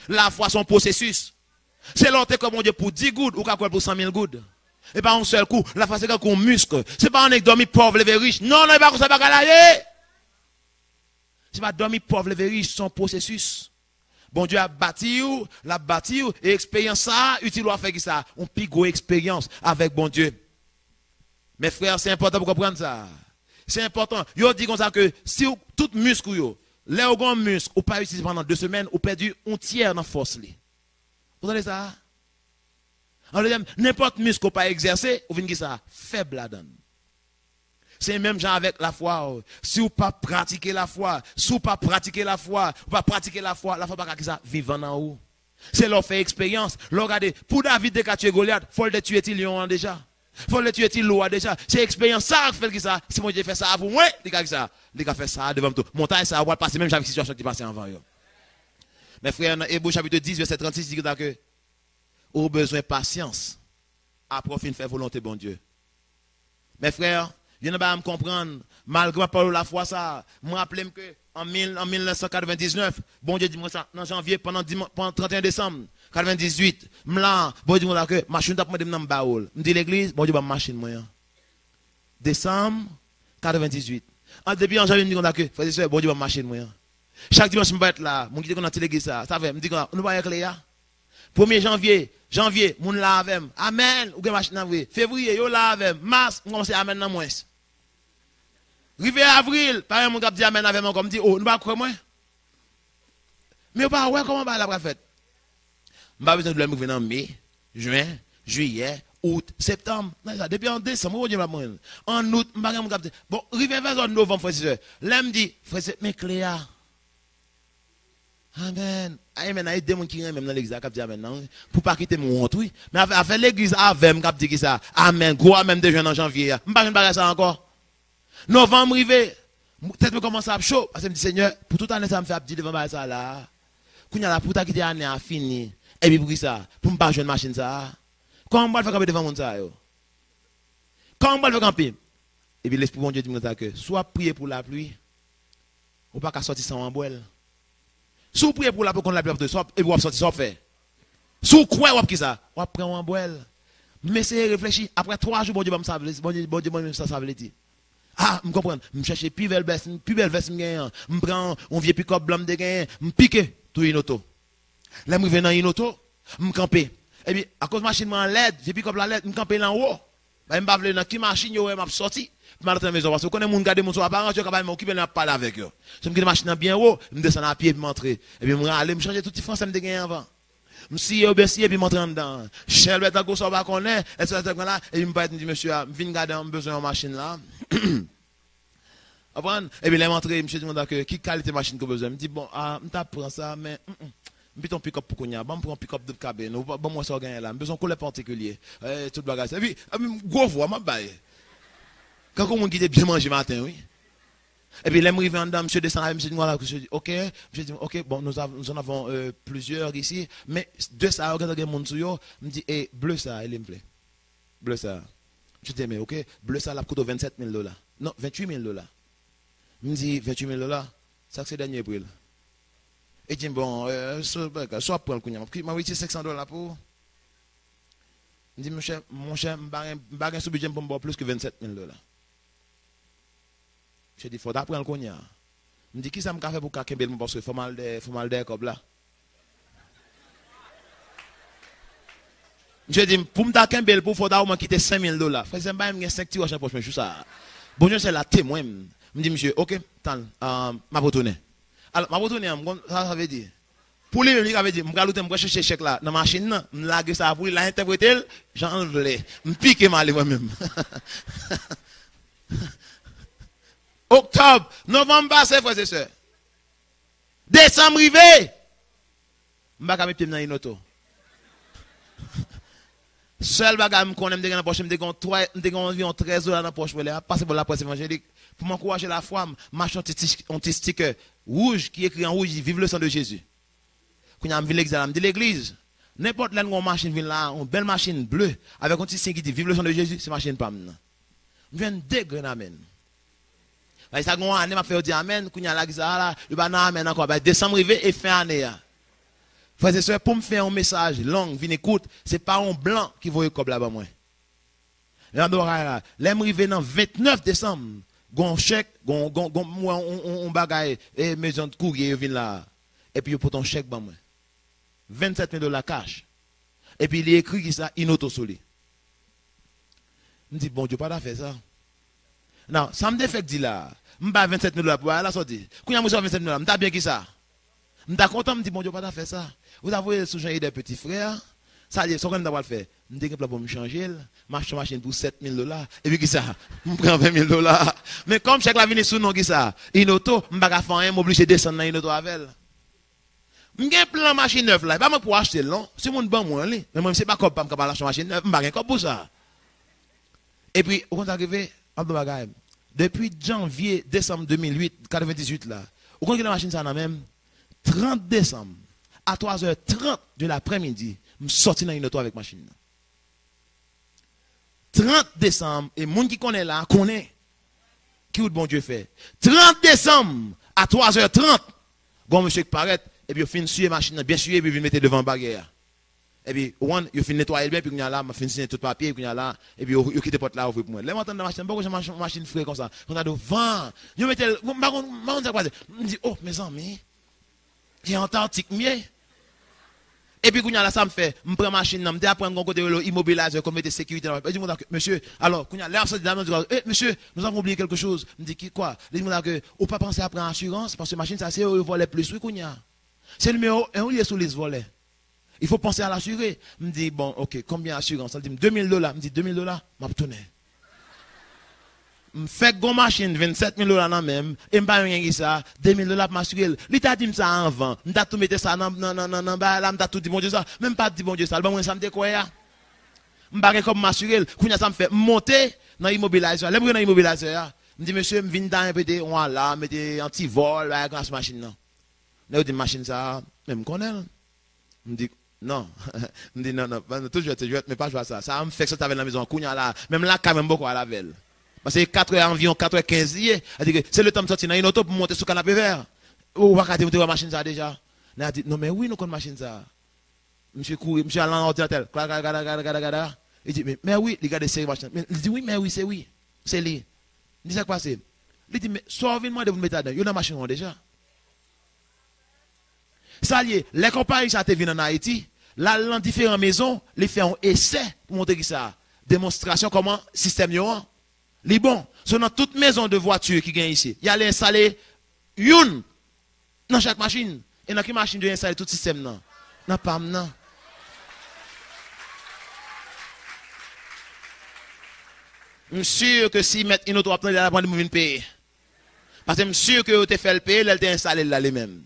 Lafwa se yon pwosesis. Se lè w te kwè Bondye pou dis goud, ou ka kwè l pou san mil goud. E pa yon sèl kou. Lafwa se tankou yon misk. Se pa annik dòmi pòv leve rich. Non, non, e pa konsa bagay la ye. Se pa dòmi pòv leve rich, se yon pwosesis. Bondye ap bati w, l ap bati w, e eksperyans sa a itil w a fè kisa? Yon pi gwo eksperyans avèk Bondye. Men frè, se enpòtan pou konprann sa. Se enpòtan. Yo di konsa ke si w, tout misk ou yo, lè w gen yon misk, ou pa itilize pandan de semèn, ou pèdi yon tyè nan fòs li. Ou tande sa? An dèzyèm, nenpòt misk ou pa egzèse, ou vin kisa? Fèb ladan l. Se menm jan avèk lafwa w. Si w pa pratike lafwa, si w pa pratike lafwa, ou pa pratike lafwa, lafwa pa ka kisa? Vivan nan ou. Se lè w fè eksperyans, lè w gade, pou David te ka tiye Golyat, fò l te tiye ti lyon an deja. Fò l te tiye ti lou a deja. Se eksperyans sa a k fè l kisa? Si Bondye fè sa a pou mwen, li ka kisa? Li ka fè sa a devan m tou. Montay sa a, w pral pase menm jan avèk sitiyasyon ki pase anvan yo. Men frè, nan Ebre chapit dis, vèsè trannsis, di konsa ke ou bezwen pasyans apre w fin fè volonte Bondye. Men frè, youn nan bagay m konprann, malgre m ap pale w lafwa sa a, m raple m ke an mil, an mil nèf san katrevendiznèf, Bondye di mwen sa nan janvye, pandan diman-, pandan tranteyen desanm katrevendizuit, m la, Bondye di mwen sa ke machin ou t ap mande m nan, m ba ou l. M di legliz, Bondye ban m machin mwen an. Desanm katrevendizuit. An, depi an janvye, m di konsa ke, frè e sè, Bondye ban m machin mwen an. Chak dimanch m parèt la, moun ki te konn nan ti legliz sa, sa fè, m di konsa, nou pa wè kle a? Premye janvye, janvye, moun la avè m. Amèn, ou gen machin nan vre. Fevriye, yo la avè m. Mas, m kòmanse amèn nan mwens. Rive avril, pa gen moun k ap di amèn avè m ankò. M di, o, nou pa kwè mwen? Men yo pa wè kòman bagay la pral fèt. M pa bezwen di w lè m rive nan me, jen, jiyè, out, septanm. Nan sa, depi an desanm, wi, Bondye m ap mwen. An out, m pa gen moun k ap di. Bon, rive vè zòn novanm, frè e sè. Lè m di, frè e sè, men kle a. Amèn. Amèn. Ay, de moun ki renmen m nan legliz la k ap di amèn nan, wi. Pou pa kite m wont, wi. Men afè, afè legliz avè m k ap di kisa? Amèn. Gwo amèn m te jwenn an janvye a. M pa jwenn bagay sa ankò. Novanm rive. M, tèt mwen kòmanse ap cho. Paske m di, Senyè, pou tout ane sa m fè ap di devan bagay sa la. Kounye a la, pou w ta kite ane a fini. Epi pou kisa? Pou m pa jwenn machin sa a. Kòman m pral fè kanpe devan moun sa yo? Kòman m pral fè kanpe? Epi Lespri Bondye di m konsa ke, si w ap priye pou lapli, ou pa ka sòti san w anbrèl. Si w priye pou lapli, ou konn lapli ap tonbe, sa w ap, epi w ap sòti, sa w ap fè? Si w kwè, w ap kisa? W ap pran yon anbrèl. M eseye reflechi, apre twa jou, Bondye ban m sa vle, Bondye, Bondye ban m sa, sa vle di. A, m konprann. M chèche pi bèl vès, pi bèl vès m genyen an. M pran yon vye pikòp blan m te genyen, m pike tou Inoto. Lè m rive nan Inoto, m kanpe. Epi, akoz machin mwen an lèd, vye pikòp la lèd, m kanpe l anwo. Paske m pa vle nan ki machin yo wè m ap sòti pou m al antre nan mezon. Paske ou konnen moun gade moun sou aparans, yo ka bay men okipe lè m ap pale avèk yo. So m kite machin nan byen wo, m desann a pye epi m antre. Epi m rale, m chanje tout ti fransè m te genyen anvan. M siye oubyen siye epi m antre anndan. Chèlbè tankou sa w pa konnen, èske sa te pran la? Epi m parèt, m di mesye a, m vin gade an, m bezwen yon machin la. Konprann? Epi lè m antre, misye di mwen ke, ki kalite machin ke w bezwen? M di, bon, a, m ta pran sa, men, mm, mm, m pito yon pikòp pou kounye a. Ban m pran yon pikòp doub kaben. Ou ban m wè sa w genyen la. M bezwen yon koulè patikilye. E, tout bagay sa. Epi, epi, gwo vwa, m ap bay. Kankou moun ki te byen manje maten, wi. Epi lè m rive anndan, misye desann avè m, misye di mwen la, misye di, ok. Misye di, ok, bon, nous avons, nous en avons, euh, plusieurs ici. Men, de sa yo, gentan gen moun sou yo. M di, e, ble sa, e li m vle. Ble sa. Misye di, men, ok, ble sa, l ap koute w vennsèt mil dola. Non, venntuit mil dola. M di, venntuit mil dola? Sa k se dènye pri l? E di m, bon, e, so, bagay, so w ap pran l kounye a, m ap, m ap retire senksan dola pou ou. M di, monchè, monchè, m pa gen, m pa gen sou bidjè m pou m ba w plis ke vennsèt mil dola. Misye di, fò w ta pran l kounye a. M di, kisa m ka fè pou w ka kenbe l pou mwen, paske fò m al dèyè, fò m al dèyè kòb la. Misye di m, pou m ta kenbe l pou w, fò w ta omwen kite senk mil dola. Frè e sè, m pa menm gen senk ti wòch nan pòch mwen jou sa a. Bondye sèl la temwen m. M di misye, ok, tann, ah, m ap retounen. Alò, m ap retounen an, m konn sa sa vle di. Pou li menm, li ka vle di, m pral retounen, m pral chèche chèk la nan machin nan, m lage sa pou li, l a entèprete l jan l vle. M pike m ale mwen menm. Oktòb, novanm pase, frè e sè. Desanm rive. M pa ka met pye m nan Inoto. Sèl bagay m konnen m te gen nan pòch, m te gen yon twa, m te gen anviwon trèz dola nan pòch mwen lè m ap pase bò Laprès Evanjelik pou m ankouraje lafwa m, m achte yon ti, ti, yon ti stikè wouj ki ekri an wouj, di, Vive le sang de Jésus. Kounye a, m vin legliz la, m di, legliz, Nenpòt lè n gen yon machin vin la, yon bèl machin ble, avèk yon ti siy ki di, "Vive le sang de Jésus," se machin pa m nan. M jwenn de grenn amèn. Paske sa gen yon ane m ap fè yo di amèn, kounye a la ki sa la, yo pa nan amèn ankò, bay desanm rive e fen ane a. Frè e sè, pou m fè yon mesaj long vini kout, se pa yon blan ki voye kòb la ban mwen. Lè m ap di bagay la, lè m rive nan vennèf desanm, gon chèk, gon, gon, gon, m wè on, on, on bagay, e, mezon kourye yo vin la, epi yo pote yon chèk ban mwen. Vennsèt mil dola cash. Epi li ekri ki sa, Inoto sou li. M di, Bondye pa ta fè sa. Non, sa m te fèk di la, m bay vennsèt mil dola pou bagay la sòti. Kounye a m resevwa vennsèt mil dola, m ta byen ki sa? M ta kontan, m di, Bondye pa ta fè sa. Ou ta voye l sou Jean Eder Petit Frère. Sa l ye, sa w konnen m ta pral fè? M te gen plan pou m chanje l, m achte yon machin pou sèt mil dola, epi ki sa? M pran ven mil dola. Men kòm chèk la vini sou non ki sa? Inoto, m pa ka fè anyen, m oblije desann nan Inoto avè l. M gen plan machin nèf la, e pa mwen pou achte l non. Se moun ban mwen li. Men mwen, se pa kòb pa m k ap al achte yon machin nèf, m pa gen kòb pou sa. Epi, ou konn sa k rive? M ap di w bagay. Depi janvye, desanm de mil uit, katrevendizuit la, ou konn kilè machin sa nan men m? Trant desanm, a twa zè trant de laprèmidi, m sòti nan Inoto avèk machin nan. Trant desanm, e moun ki konnen la, konnen ki wout Bondye fè. Trant desanm, a twa zè trant, gon mesye k parèt, epi yo fin siye machin nan, byen siye, epi yo vin mete devan baryè a. Epi, ou konprann, yo fin netwaye l byen, epi kounye a la, m fin siyen tout papye, epi kounye a la, epi yo, yo kite pòt la ouvri pou mwen. Lè m antre anndan machin nan, m poko jan machin, machin fre konsa. Konsa de van, yo mete l, m pa konn, m pa konn sa k pase. M di, "Oh, mezanmi, se Antarctique m ye." Epi kounye a la, sa m fè, m pran machin nan, m te aprann gon kote yo rele Immobilizer, kon mete sekirite nan. Epi di moun sa ke, "Mesye, alò, kounye a, lè y ap sòti la, m di, eh, monsieur, nous avons oublié quelque chose." M di, "Ki kwa?" Li di moun sa ke, "Ou pa panse a pran asirans, paske machin sa, se yo, yo vòlè plis, wi, kounye a. Se nimewo en ou ye sou lis vòlè." Il faut penser à l'assurer. M di, "Bon, ok, konbyen asirans?" Li di m, "De mil dola." M di, "De mil dola, m ap tounen." M fèk gon machin vennsèt mil dola nan men m, e m pa menm gen ki sa, de mil dola pou m asire l. Li ta di m sa anvan, m ta tou mete sa nan, nan, nan, nan, nan bagay la, m ta tou di Bondye sa, men m pa t di Bondye sa, l ban mwen sa m te kwè a. M pa gen kòb m asire l. Kounye a sa m fè, m monte nan Immobilizer. Lè m rive nan Immobilizer a, m di, "Mesye, m vin ta mete yon alam, mete antivòl, bagay konsa sou machin nan." Nèg yo di m, "Machin sa, men m konnen l." M di, "Non." M di, "Non, non, pa, non, tout jwèt se jwèt, men pa jwe a sa. Sa a m fèk sòti avè l nan mezon an kounye a la. Menm lakay mwen, m poko al avè l." Paske katrè, anviwon katrè kenz li ye. Sa di ke se letan m sòti nan Inoto pou m monte sou Kanapevè. Ou pa ka di m te wè machin sa a deja? Nèg la di, "Non, men wi, nou konn machin sa a." Misye kouri, misye al nan òdinatè l. Kla, kla, kla, kla, kla, kla, kla. Li di, "Men, men wi," li gade seri machin nan. Men, li di, "Wi, men wi, se wi. Se li." M di, "Sa k pase?" Li di, "Men, sa w vin mande pou n mete ladan, yo nan machin an deja." Sa l ye, lè konpayi sa te vin ann Ayiti, l al nan diferan mezon, li fè yon esè pou montre ki sa, demonstrasyon kòman sistèm yo an, li bon. So, nan tout mezon de vwati ki gen isi, y ale enstale youn nan chak machin. E nan ki machin yo enstale tout sistèm nan? Nan pa m nan. M si ke si mèt Inoto ap tande la, l ap mande pou vin peye. Paske m si ke yo te fè l peye lè l te enstale l la li menm.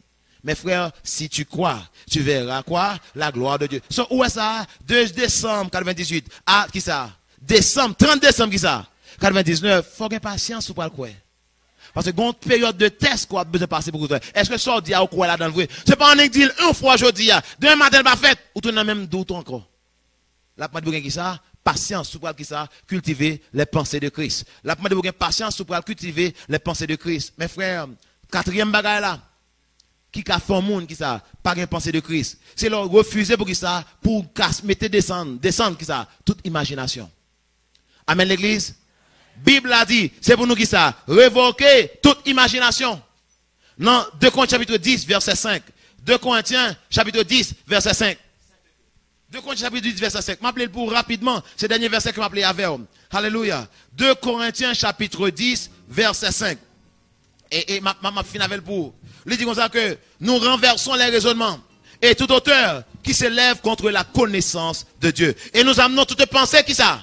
Mes frères, si tu crois, tu verras quoi? La gloire de Dieu. So, ou wè sa, de desanm katrevendizuit a, ki sa? Desanm, trant desanm, ki sa? Katrevendiznèf, fò gen pasyans ou pral kwè. Paske gon peryòd de tès ke w ap bezwen pase pou kwè. Èske sa w di a, ou kwè ladan l vre? Se pa annik di l yon fwa jodi a, demen maten l pa fèt, ou tounen nan menm dout ou ankò. L ap mande pou gen ki sa? Pasyans, ou pral ki sa? Cultiver les pensées de Christ. L ap mande pou gen pasyans, ou pral cultiver les pensées de Christ. Mes frères, katriyèm bagay la, ki ka fè yon moun ki sa, pa gen panse de Kris, se lè w refize pou ki sa, pou w ka mete desann, desann ki sa, tout imajinasyon. Amèn, legliz? Bib la di, se pou nou ki sa, revoke tout imajinasyon. Nan de Korentyen chapit dis, vèsè senk. De Korentyen chapit dis, vèsè senk. De Korentyen chapit dis, vèsè senk. M ap li l pou w rapidman. Se dènye vèsè ke m ap li avè w. Alelouya. De Korentyen chapit dis, vèsè senk. E, e m ap, m ap, m ap fin avè l pou ou. Li di konsa ke, nous renversons les raisonnements et toute hauteur qui s'élève contre la connaissance de Dieu. Et nous amenons toute pensée, ki sa?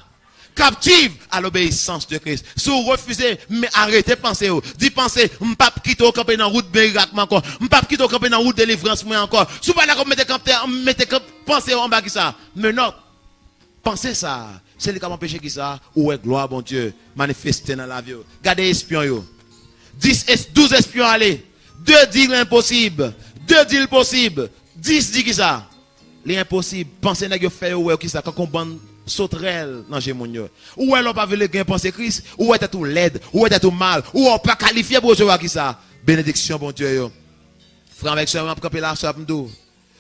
Captive à l'obéissance de Christ. Si w refize, men arete panse yo. Di panse, m p ap kite w kanpe nan wout mirak mwen ankò. M p ap kite w kanpe nan wout delivrans mwen ankò. Si w pa dakò mete kanpe, mete kanpe panse yo anba ki sa? Menòt. Panse sa a, se li k ap anpeche ki sa? Ou wè glwa Bondye manifeste nan lavi w. Gade espyon yo. Dis es-, douz espyon ale. De di l enposib. De di l posib. Dis di ki sa? Li enposib. Panse nèg yo fè yo wè yo kisa, kankou yon bann sotrèl nan je moun yo. Ou wè lè w pa vle gen panse Kris, ou wè tèt ou lèd, ou wè tèt ou mal, ou wè w pa kalifye pou resevwa kisa? Benediksyon Bondye yo. Frè m avèk sè m, m ap kanpe la aswè a pou m di w,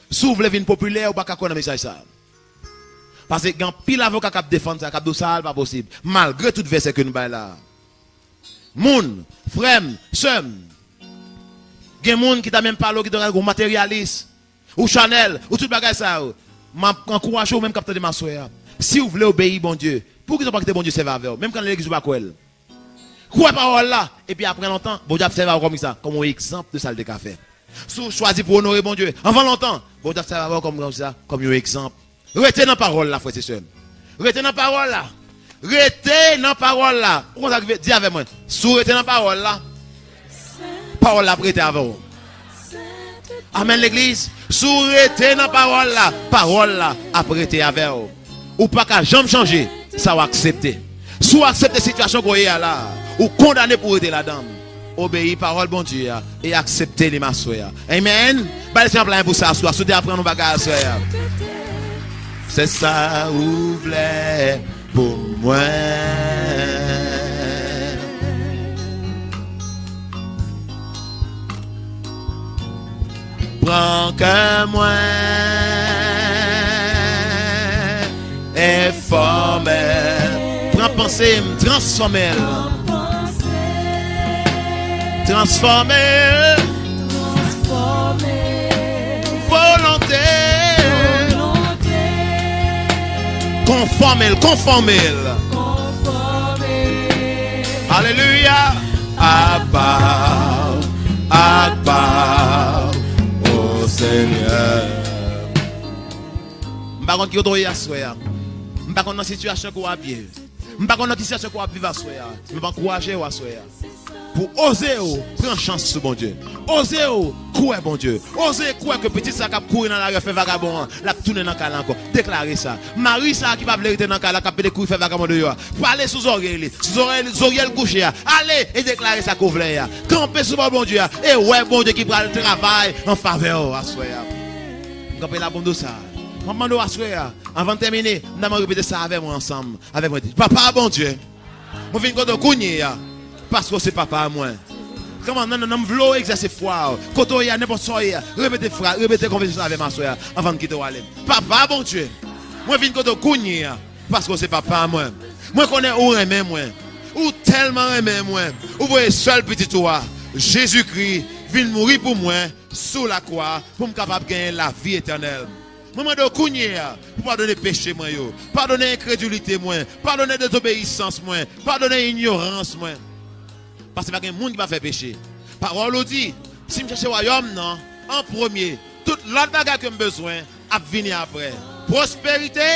si w vle vin popilè, ou pa ka kwè nan mesaj sa a. Paske gen anpil avoka k ap defann sa, k ap di w sa a, l pa posib. Malgre tout vèsè ke nou bay la a. Moun, frè m, sè m, gen moun ki ta menm pale w ki ta gade w materyalis, ou Chanel, ou tout bagay sa yo. M ap ankouraje w menm k ap tande m aswè a. Si w vle obeyi Bondye, poukisa w pa kite Bondye sèvi avè w? Menm kan nan legliz ou pa kwè l. Kwè pawòl la, epi apre lontan, Bondye ap sèvi avè w kòm kisa? Kòm yon egzanp de sa l te ka fè. Si w chwazi pou w onore Bondye, anvan lontan, Bondye ap sèvi avè w kòm, kòm kisa? Kòm yon egzanp. Rete nan pawòl la, frè e sè m. Rete nan pawòl la. Rete nan pawòl la. Ou konn sa k rive? Di avè mwen. Si w rete nan pawòl la, pawòl la ap rete avè w. Amèn, legliz. Si w rete nan pawòl la, pawòl la ap rete avè w. Ou pa ka janm chanje sa w aksepte. Si w aksepte sitiyasyon ke w ye a la, ou kondane pou w rete ladan l. Obeyi pawòl Bondye a e aksepte li m aswè a. Amen. Ba l se yon aplozisman pou sa aswè a. Si w te aprann yon bagay aswè a. Se sa ou vle pou mwen. Pran kè mwen e fòme l. Pran panse m, transfòme l. Transfòme l. Volonte. Konfòme l, konfòme l. Alelouya. Apa, apa, o Senyè. M pa konn ki kote w ye aswè a. M pa konn nan sitiyasyon ke w ap ye. M pa konn nan ki sitiyasyon ke w ap viv aswè a. Men m ankouraje w aswè a. Pou oze w pran chans sou Bondye. Oze w kwè Bondye. Oze kwè ke pitit sa k ap kouri nan lari a fè vagabon an, l ap tounen nan kay la ankò. Deklare sa. Mari sa ki pa vle rete nan kay la, k ap pede kouri fè vagabon deyò a. Pale sou zòrèy li, sou zòrèy li, zòrèy l kouche a. Ale e deklare sa ke w vle a. Kanpe sou bò Bondye a e wè Bondye ki pral travay an favè w aswè a. M kanpe la pou m di w sa. M ap mande w aswè a, anvan n tèmine, n ap repete sa avè mwen ansanm. Avèk mwen, di, Papa Bondye, mwen vin kote w kounye a, paske w se papa mwen. Kòman, nan, nan, nan, m vle w egzèse fwa w. Kote w ye a, nenpòt sa w ye a, repete fra-, repete konfesyon sa avè m aswè a, anvan n kite w ale. Papa Bondye, mwen vin kote w kounye a, paske w se papa mwen. Mwen konnen ou renmen mwen. Ou tèlman renmen mwen, ou voye sèl pitit ou a, Jezikri, vin mouri pou mwen sou lakwa pou m kapab genyen lavi etènèl. Mwen mande w kounye a pou padone peche mwen yo, padone enkredilite mwen, padone dezobeyisans mwen, padone inyorans mwen. Paske pa gen moun ki pa fè peche. Pawòl ou di, si m chèche wayòm nan an premye, tout lòt bagay ke m bezwen ap vini apre. Pwosperite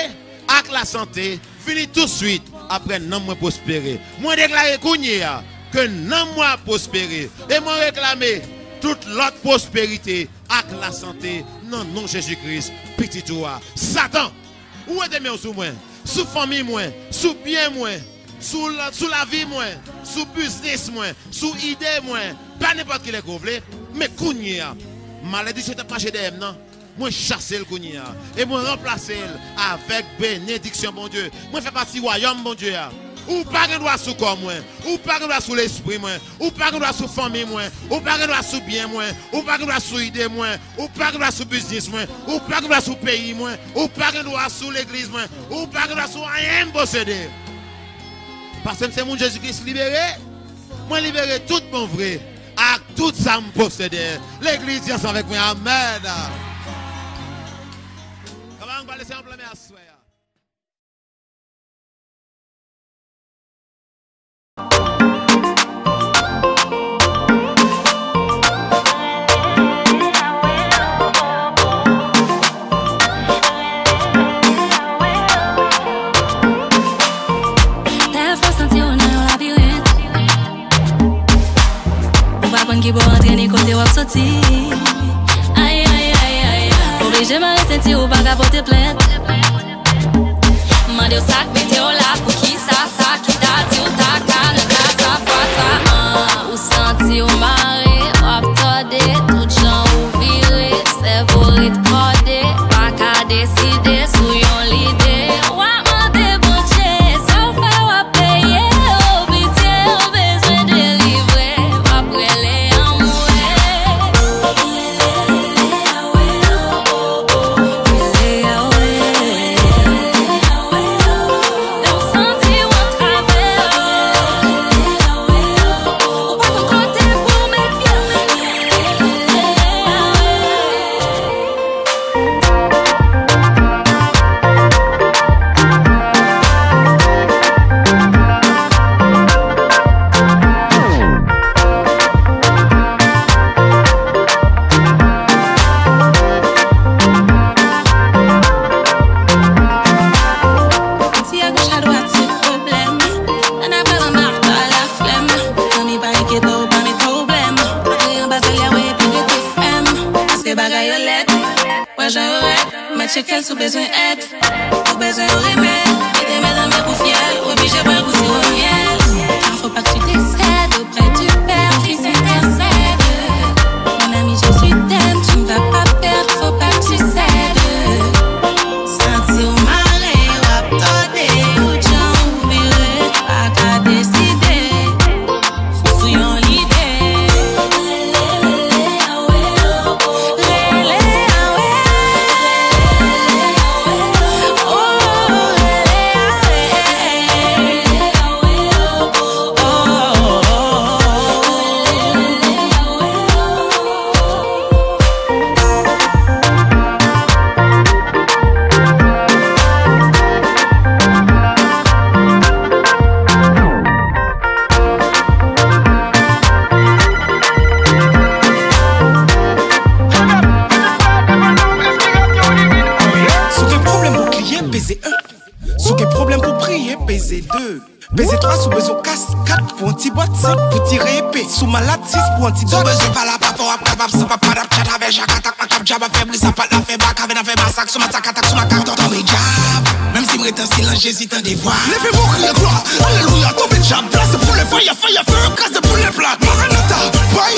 ak lasante vini tousuit apre nanm mwen pwospere. Mwen deklare kounye a ke nanm mwen ap pwospere e mwen reklame tout lòt pwosperite ak lasante nan non Jezi Kris, Pitit ou a. Satan, ou wete men w sou mwen, sou fanmi mwen, sou byen mwen, sou la, sou lavi mwen, sou biznis mwen, sou ide mwen, pa nenpòt kilè ke w vle, men kounye a, malediksyon k t ap mache dèyè m nan, mwen chase l kounye a, e mwen ranplase l avèk benediksyon Bondye. Mwen fè pati wayòm Bondye a. Ou pa gen dwa sou kò mwen, ou pa gen dwa sou lespri mwen, ou pa gen dwa sou fanmi mwen, ou pa gen dwa sou byen mwen, ou pa gen dwa sou ide mwen, ou pa gen dwa sou biznis mwen, ou pa gen dwa sou peyi mwen, ou pa gen dwa sou legliz mwen, ou pa gen dwa sou anyen m posede. Paske m se moun Jezi Kris libere, mwen libere tout bon vre, ak tout sa m posede. Legliz di ansanm avèk mwen, amèn. Kòman nou pale se yon plan, men aswè a. Pafwa w santi w nan yon labirent. Ou pa konn ki bò w antre ni kote w ap soti. Ay, ay, ay, ay, ay. Oblije mare senti w, pa ka pote plent. Mande w sa k mete w la, poukisa sa ki ta di w ta ka nan ka sa fwa sa, an. Ou santi w mare, w ap tòde, tout jan ou vire, sèvo w ret kòde, pa ka Tcheke l si w bezwen èd, ou bezwen yon remèd. Mete men nan men pou fyèl, ou oblije bwè l pou siwo myèl. Car faut pas que tu décèdes auprès du Père qui s'intercède. Mon ami, je suis t'aime, tu ne vas pas perdre, faut pas que tu cèdes. Santi w mare, w ap tòde, ou jan ou vire, pa ka deside. Sou yon lide. Rele awe. Oh, rele awe. Si w gen pwoblèm pou kliye, peze en. Si w gen pwoblèm pou priye, peze de. Peze twa si w bezwen kas, kat pou yon ti bòt, senk pou tire epe. Si w malad, sis pou yon ti dòt. Si w bezwen pale a papa w ap kab absan, papa n ap chat avè jak atak. Makab djab ap fè bri, sapat la fè bak, avè n ap fè masak sou masak, atak sou makak, tonbe djab. Menm si m ret an silans, Jezi tande vwa. Leve pou kriye glwa, alelouya, tonbe djab, plase pou lè faya, faya, fè yo kraze pou lè plat. Maranata, bay,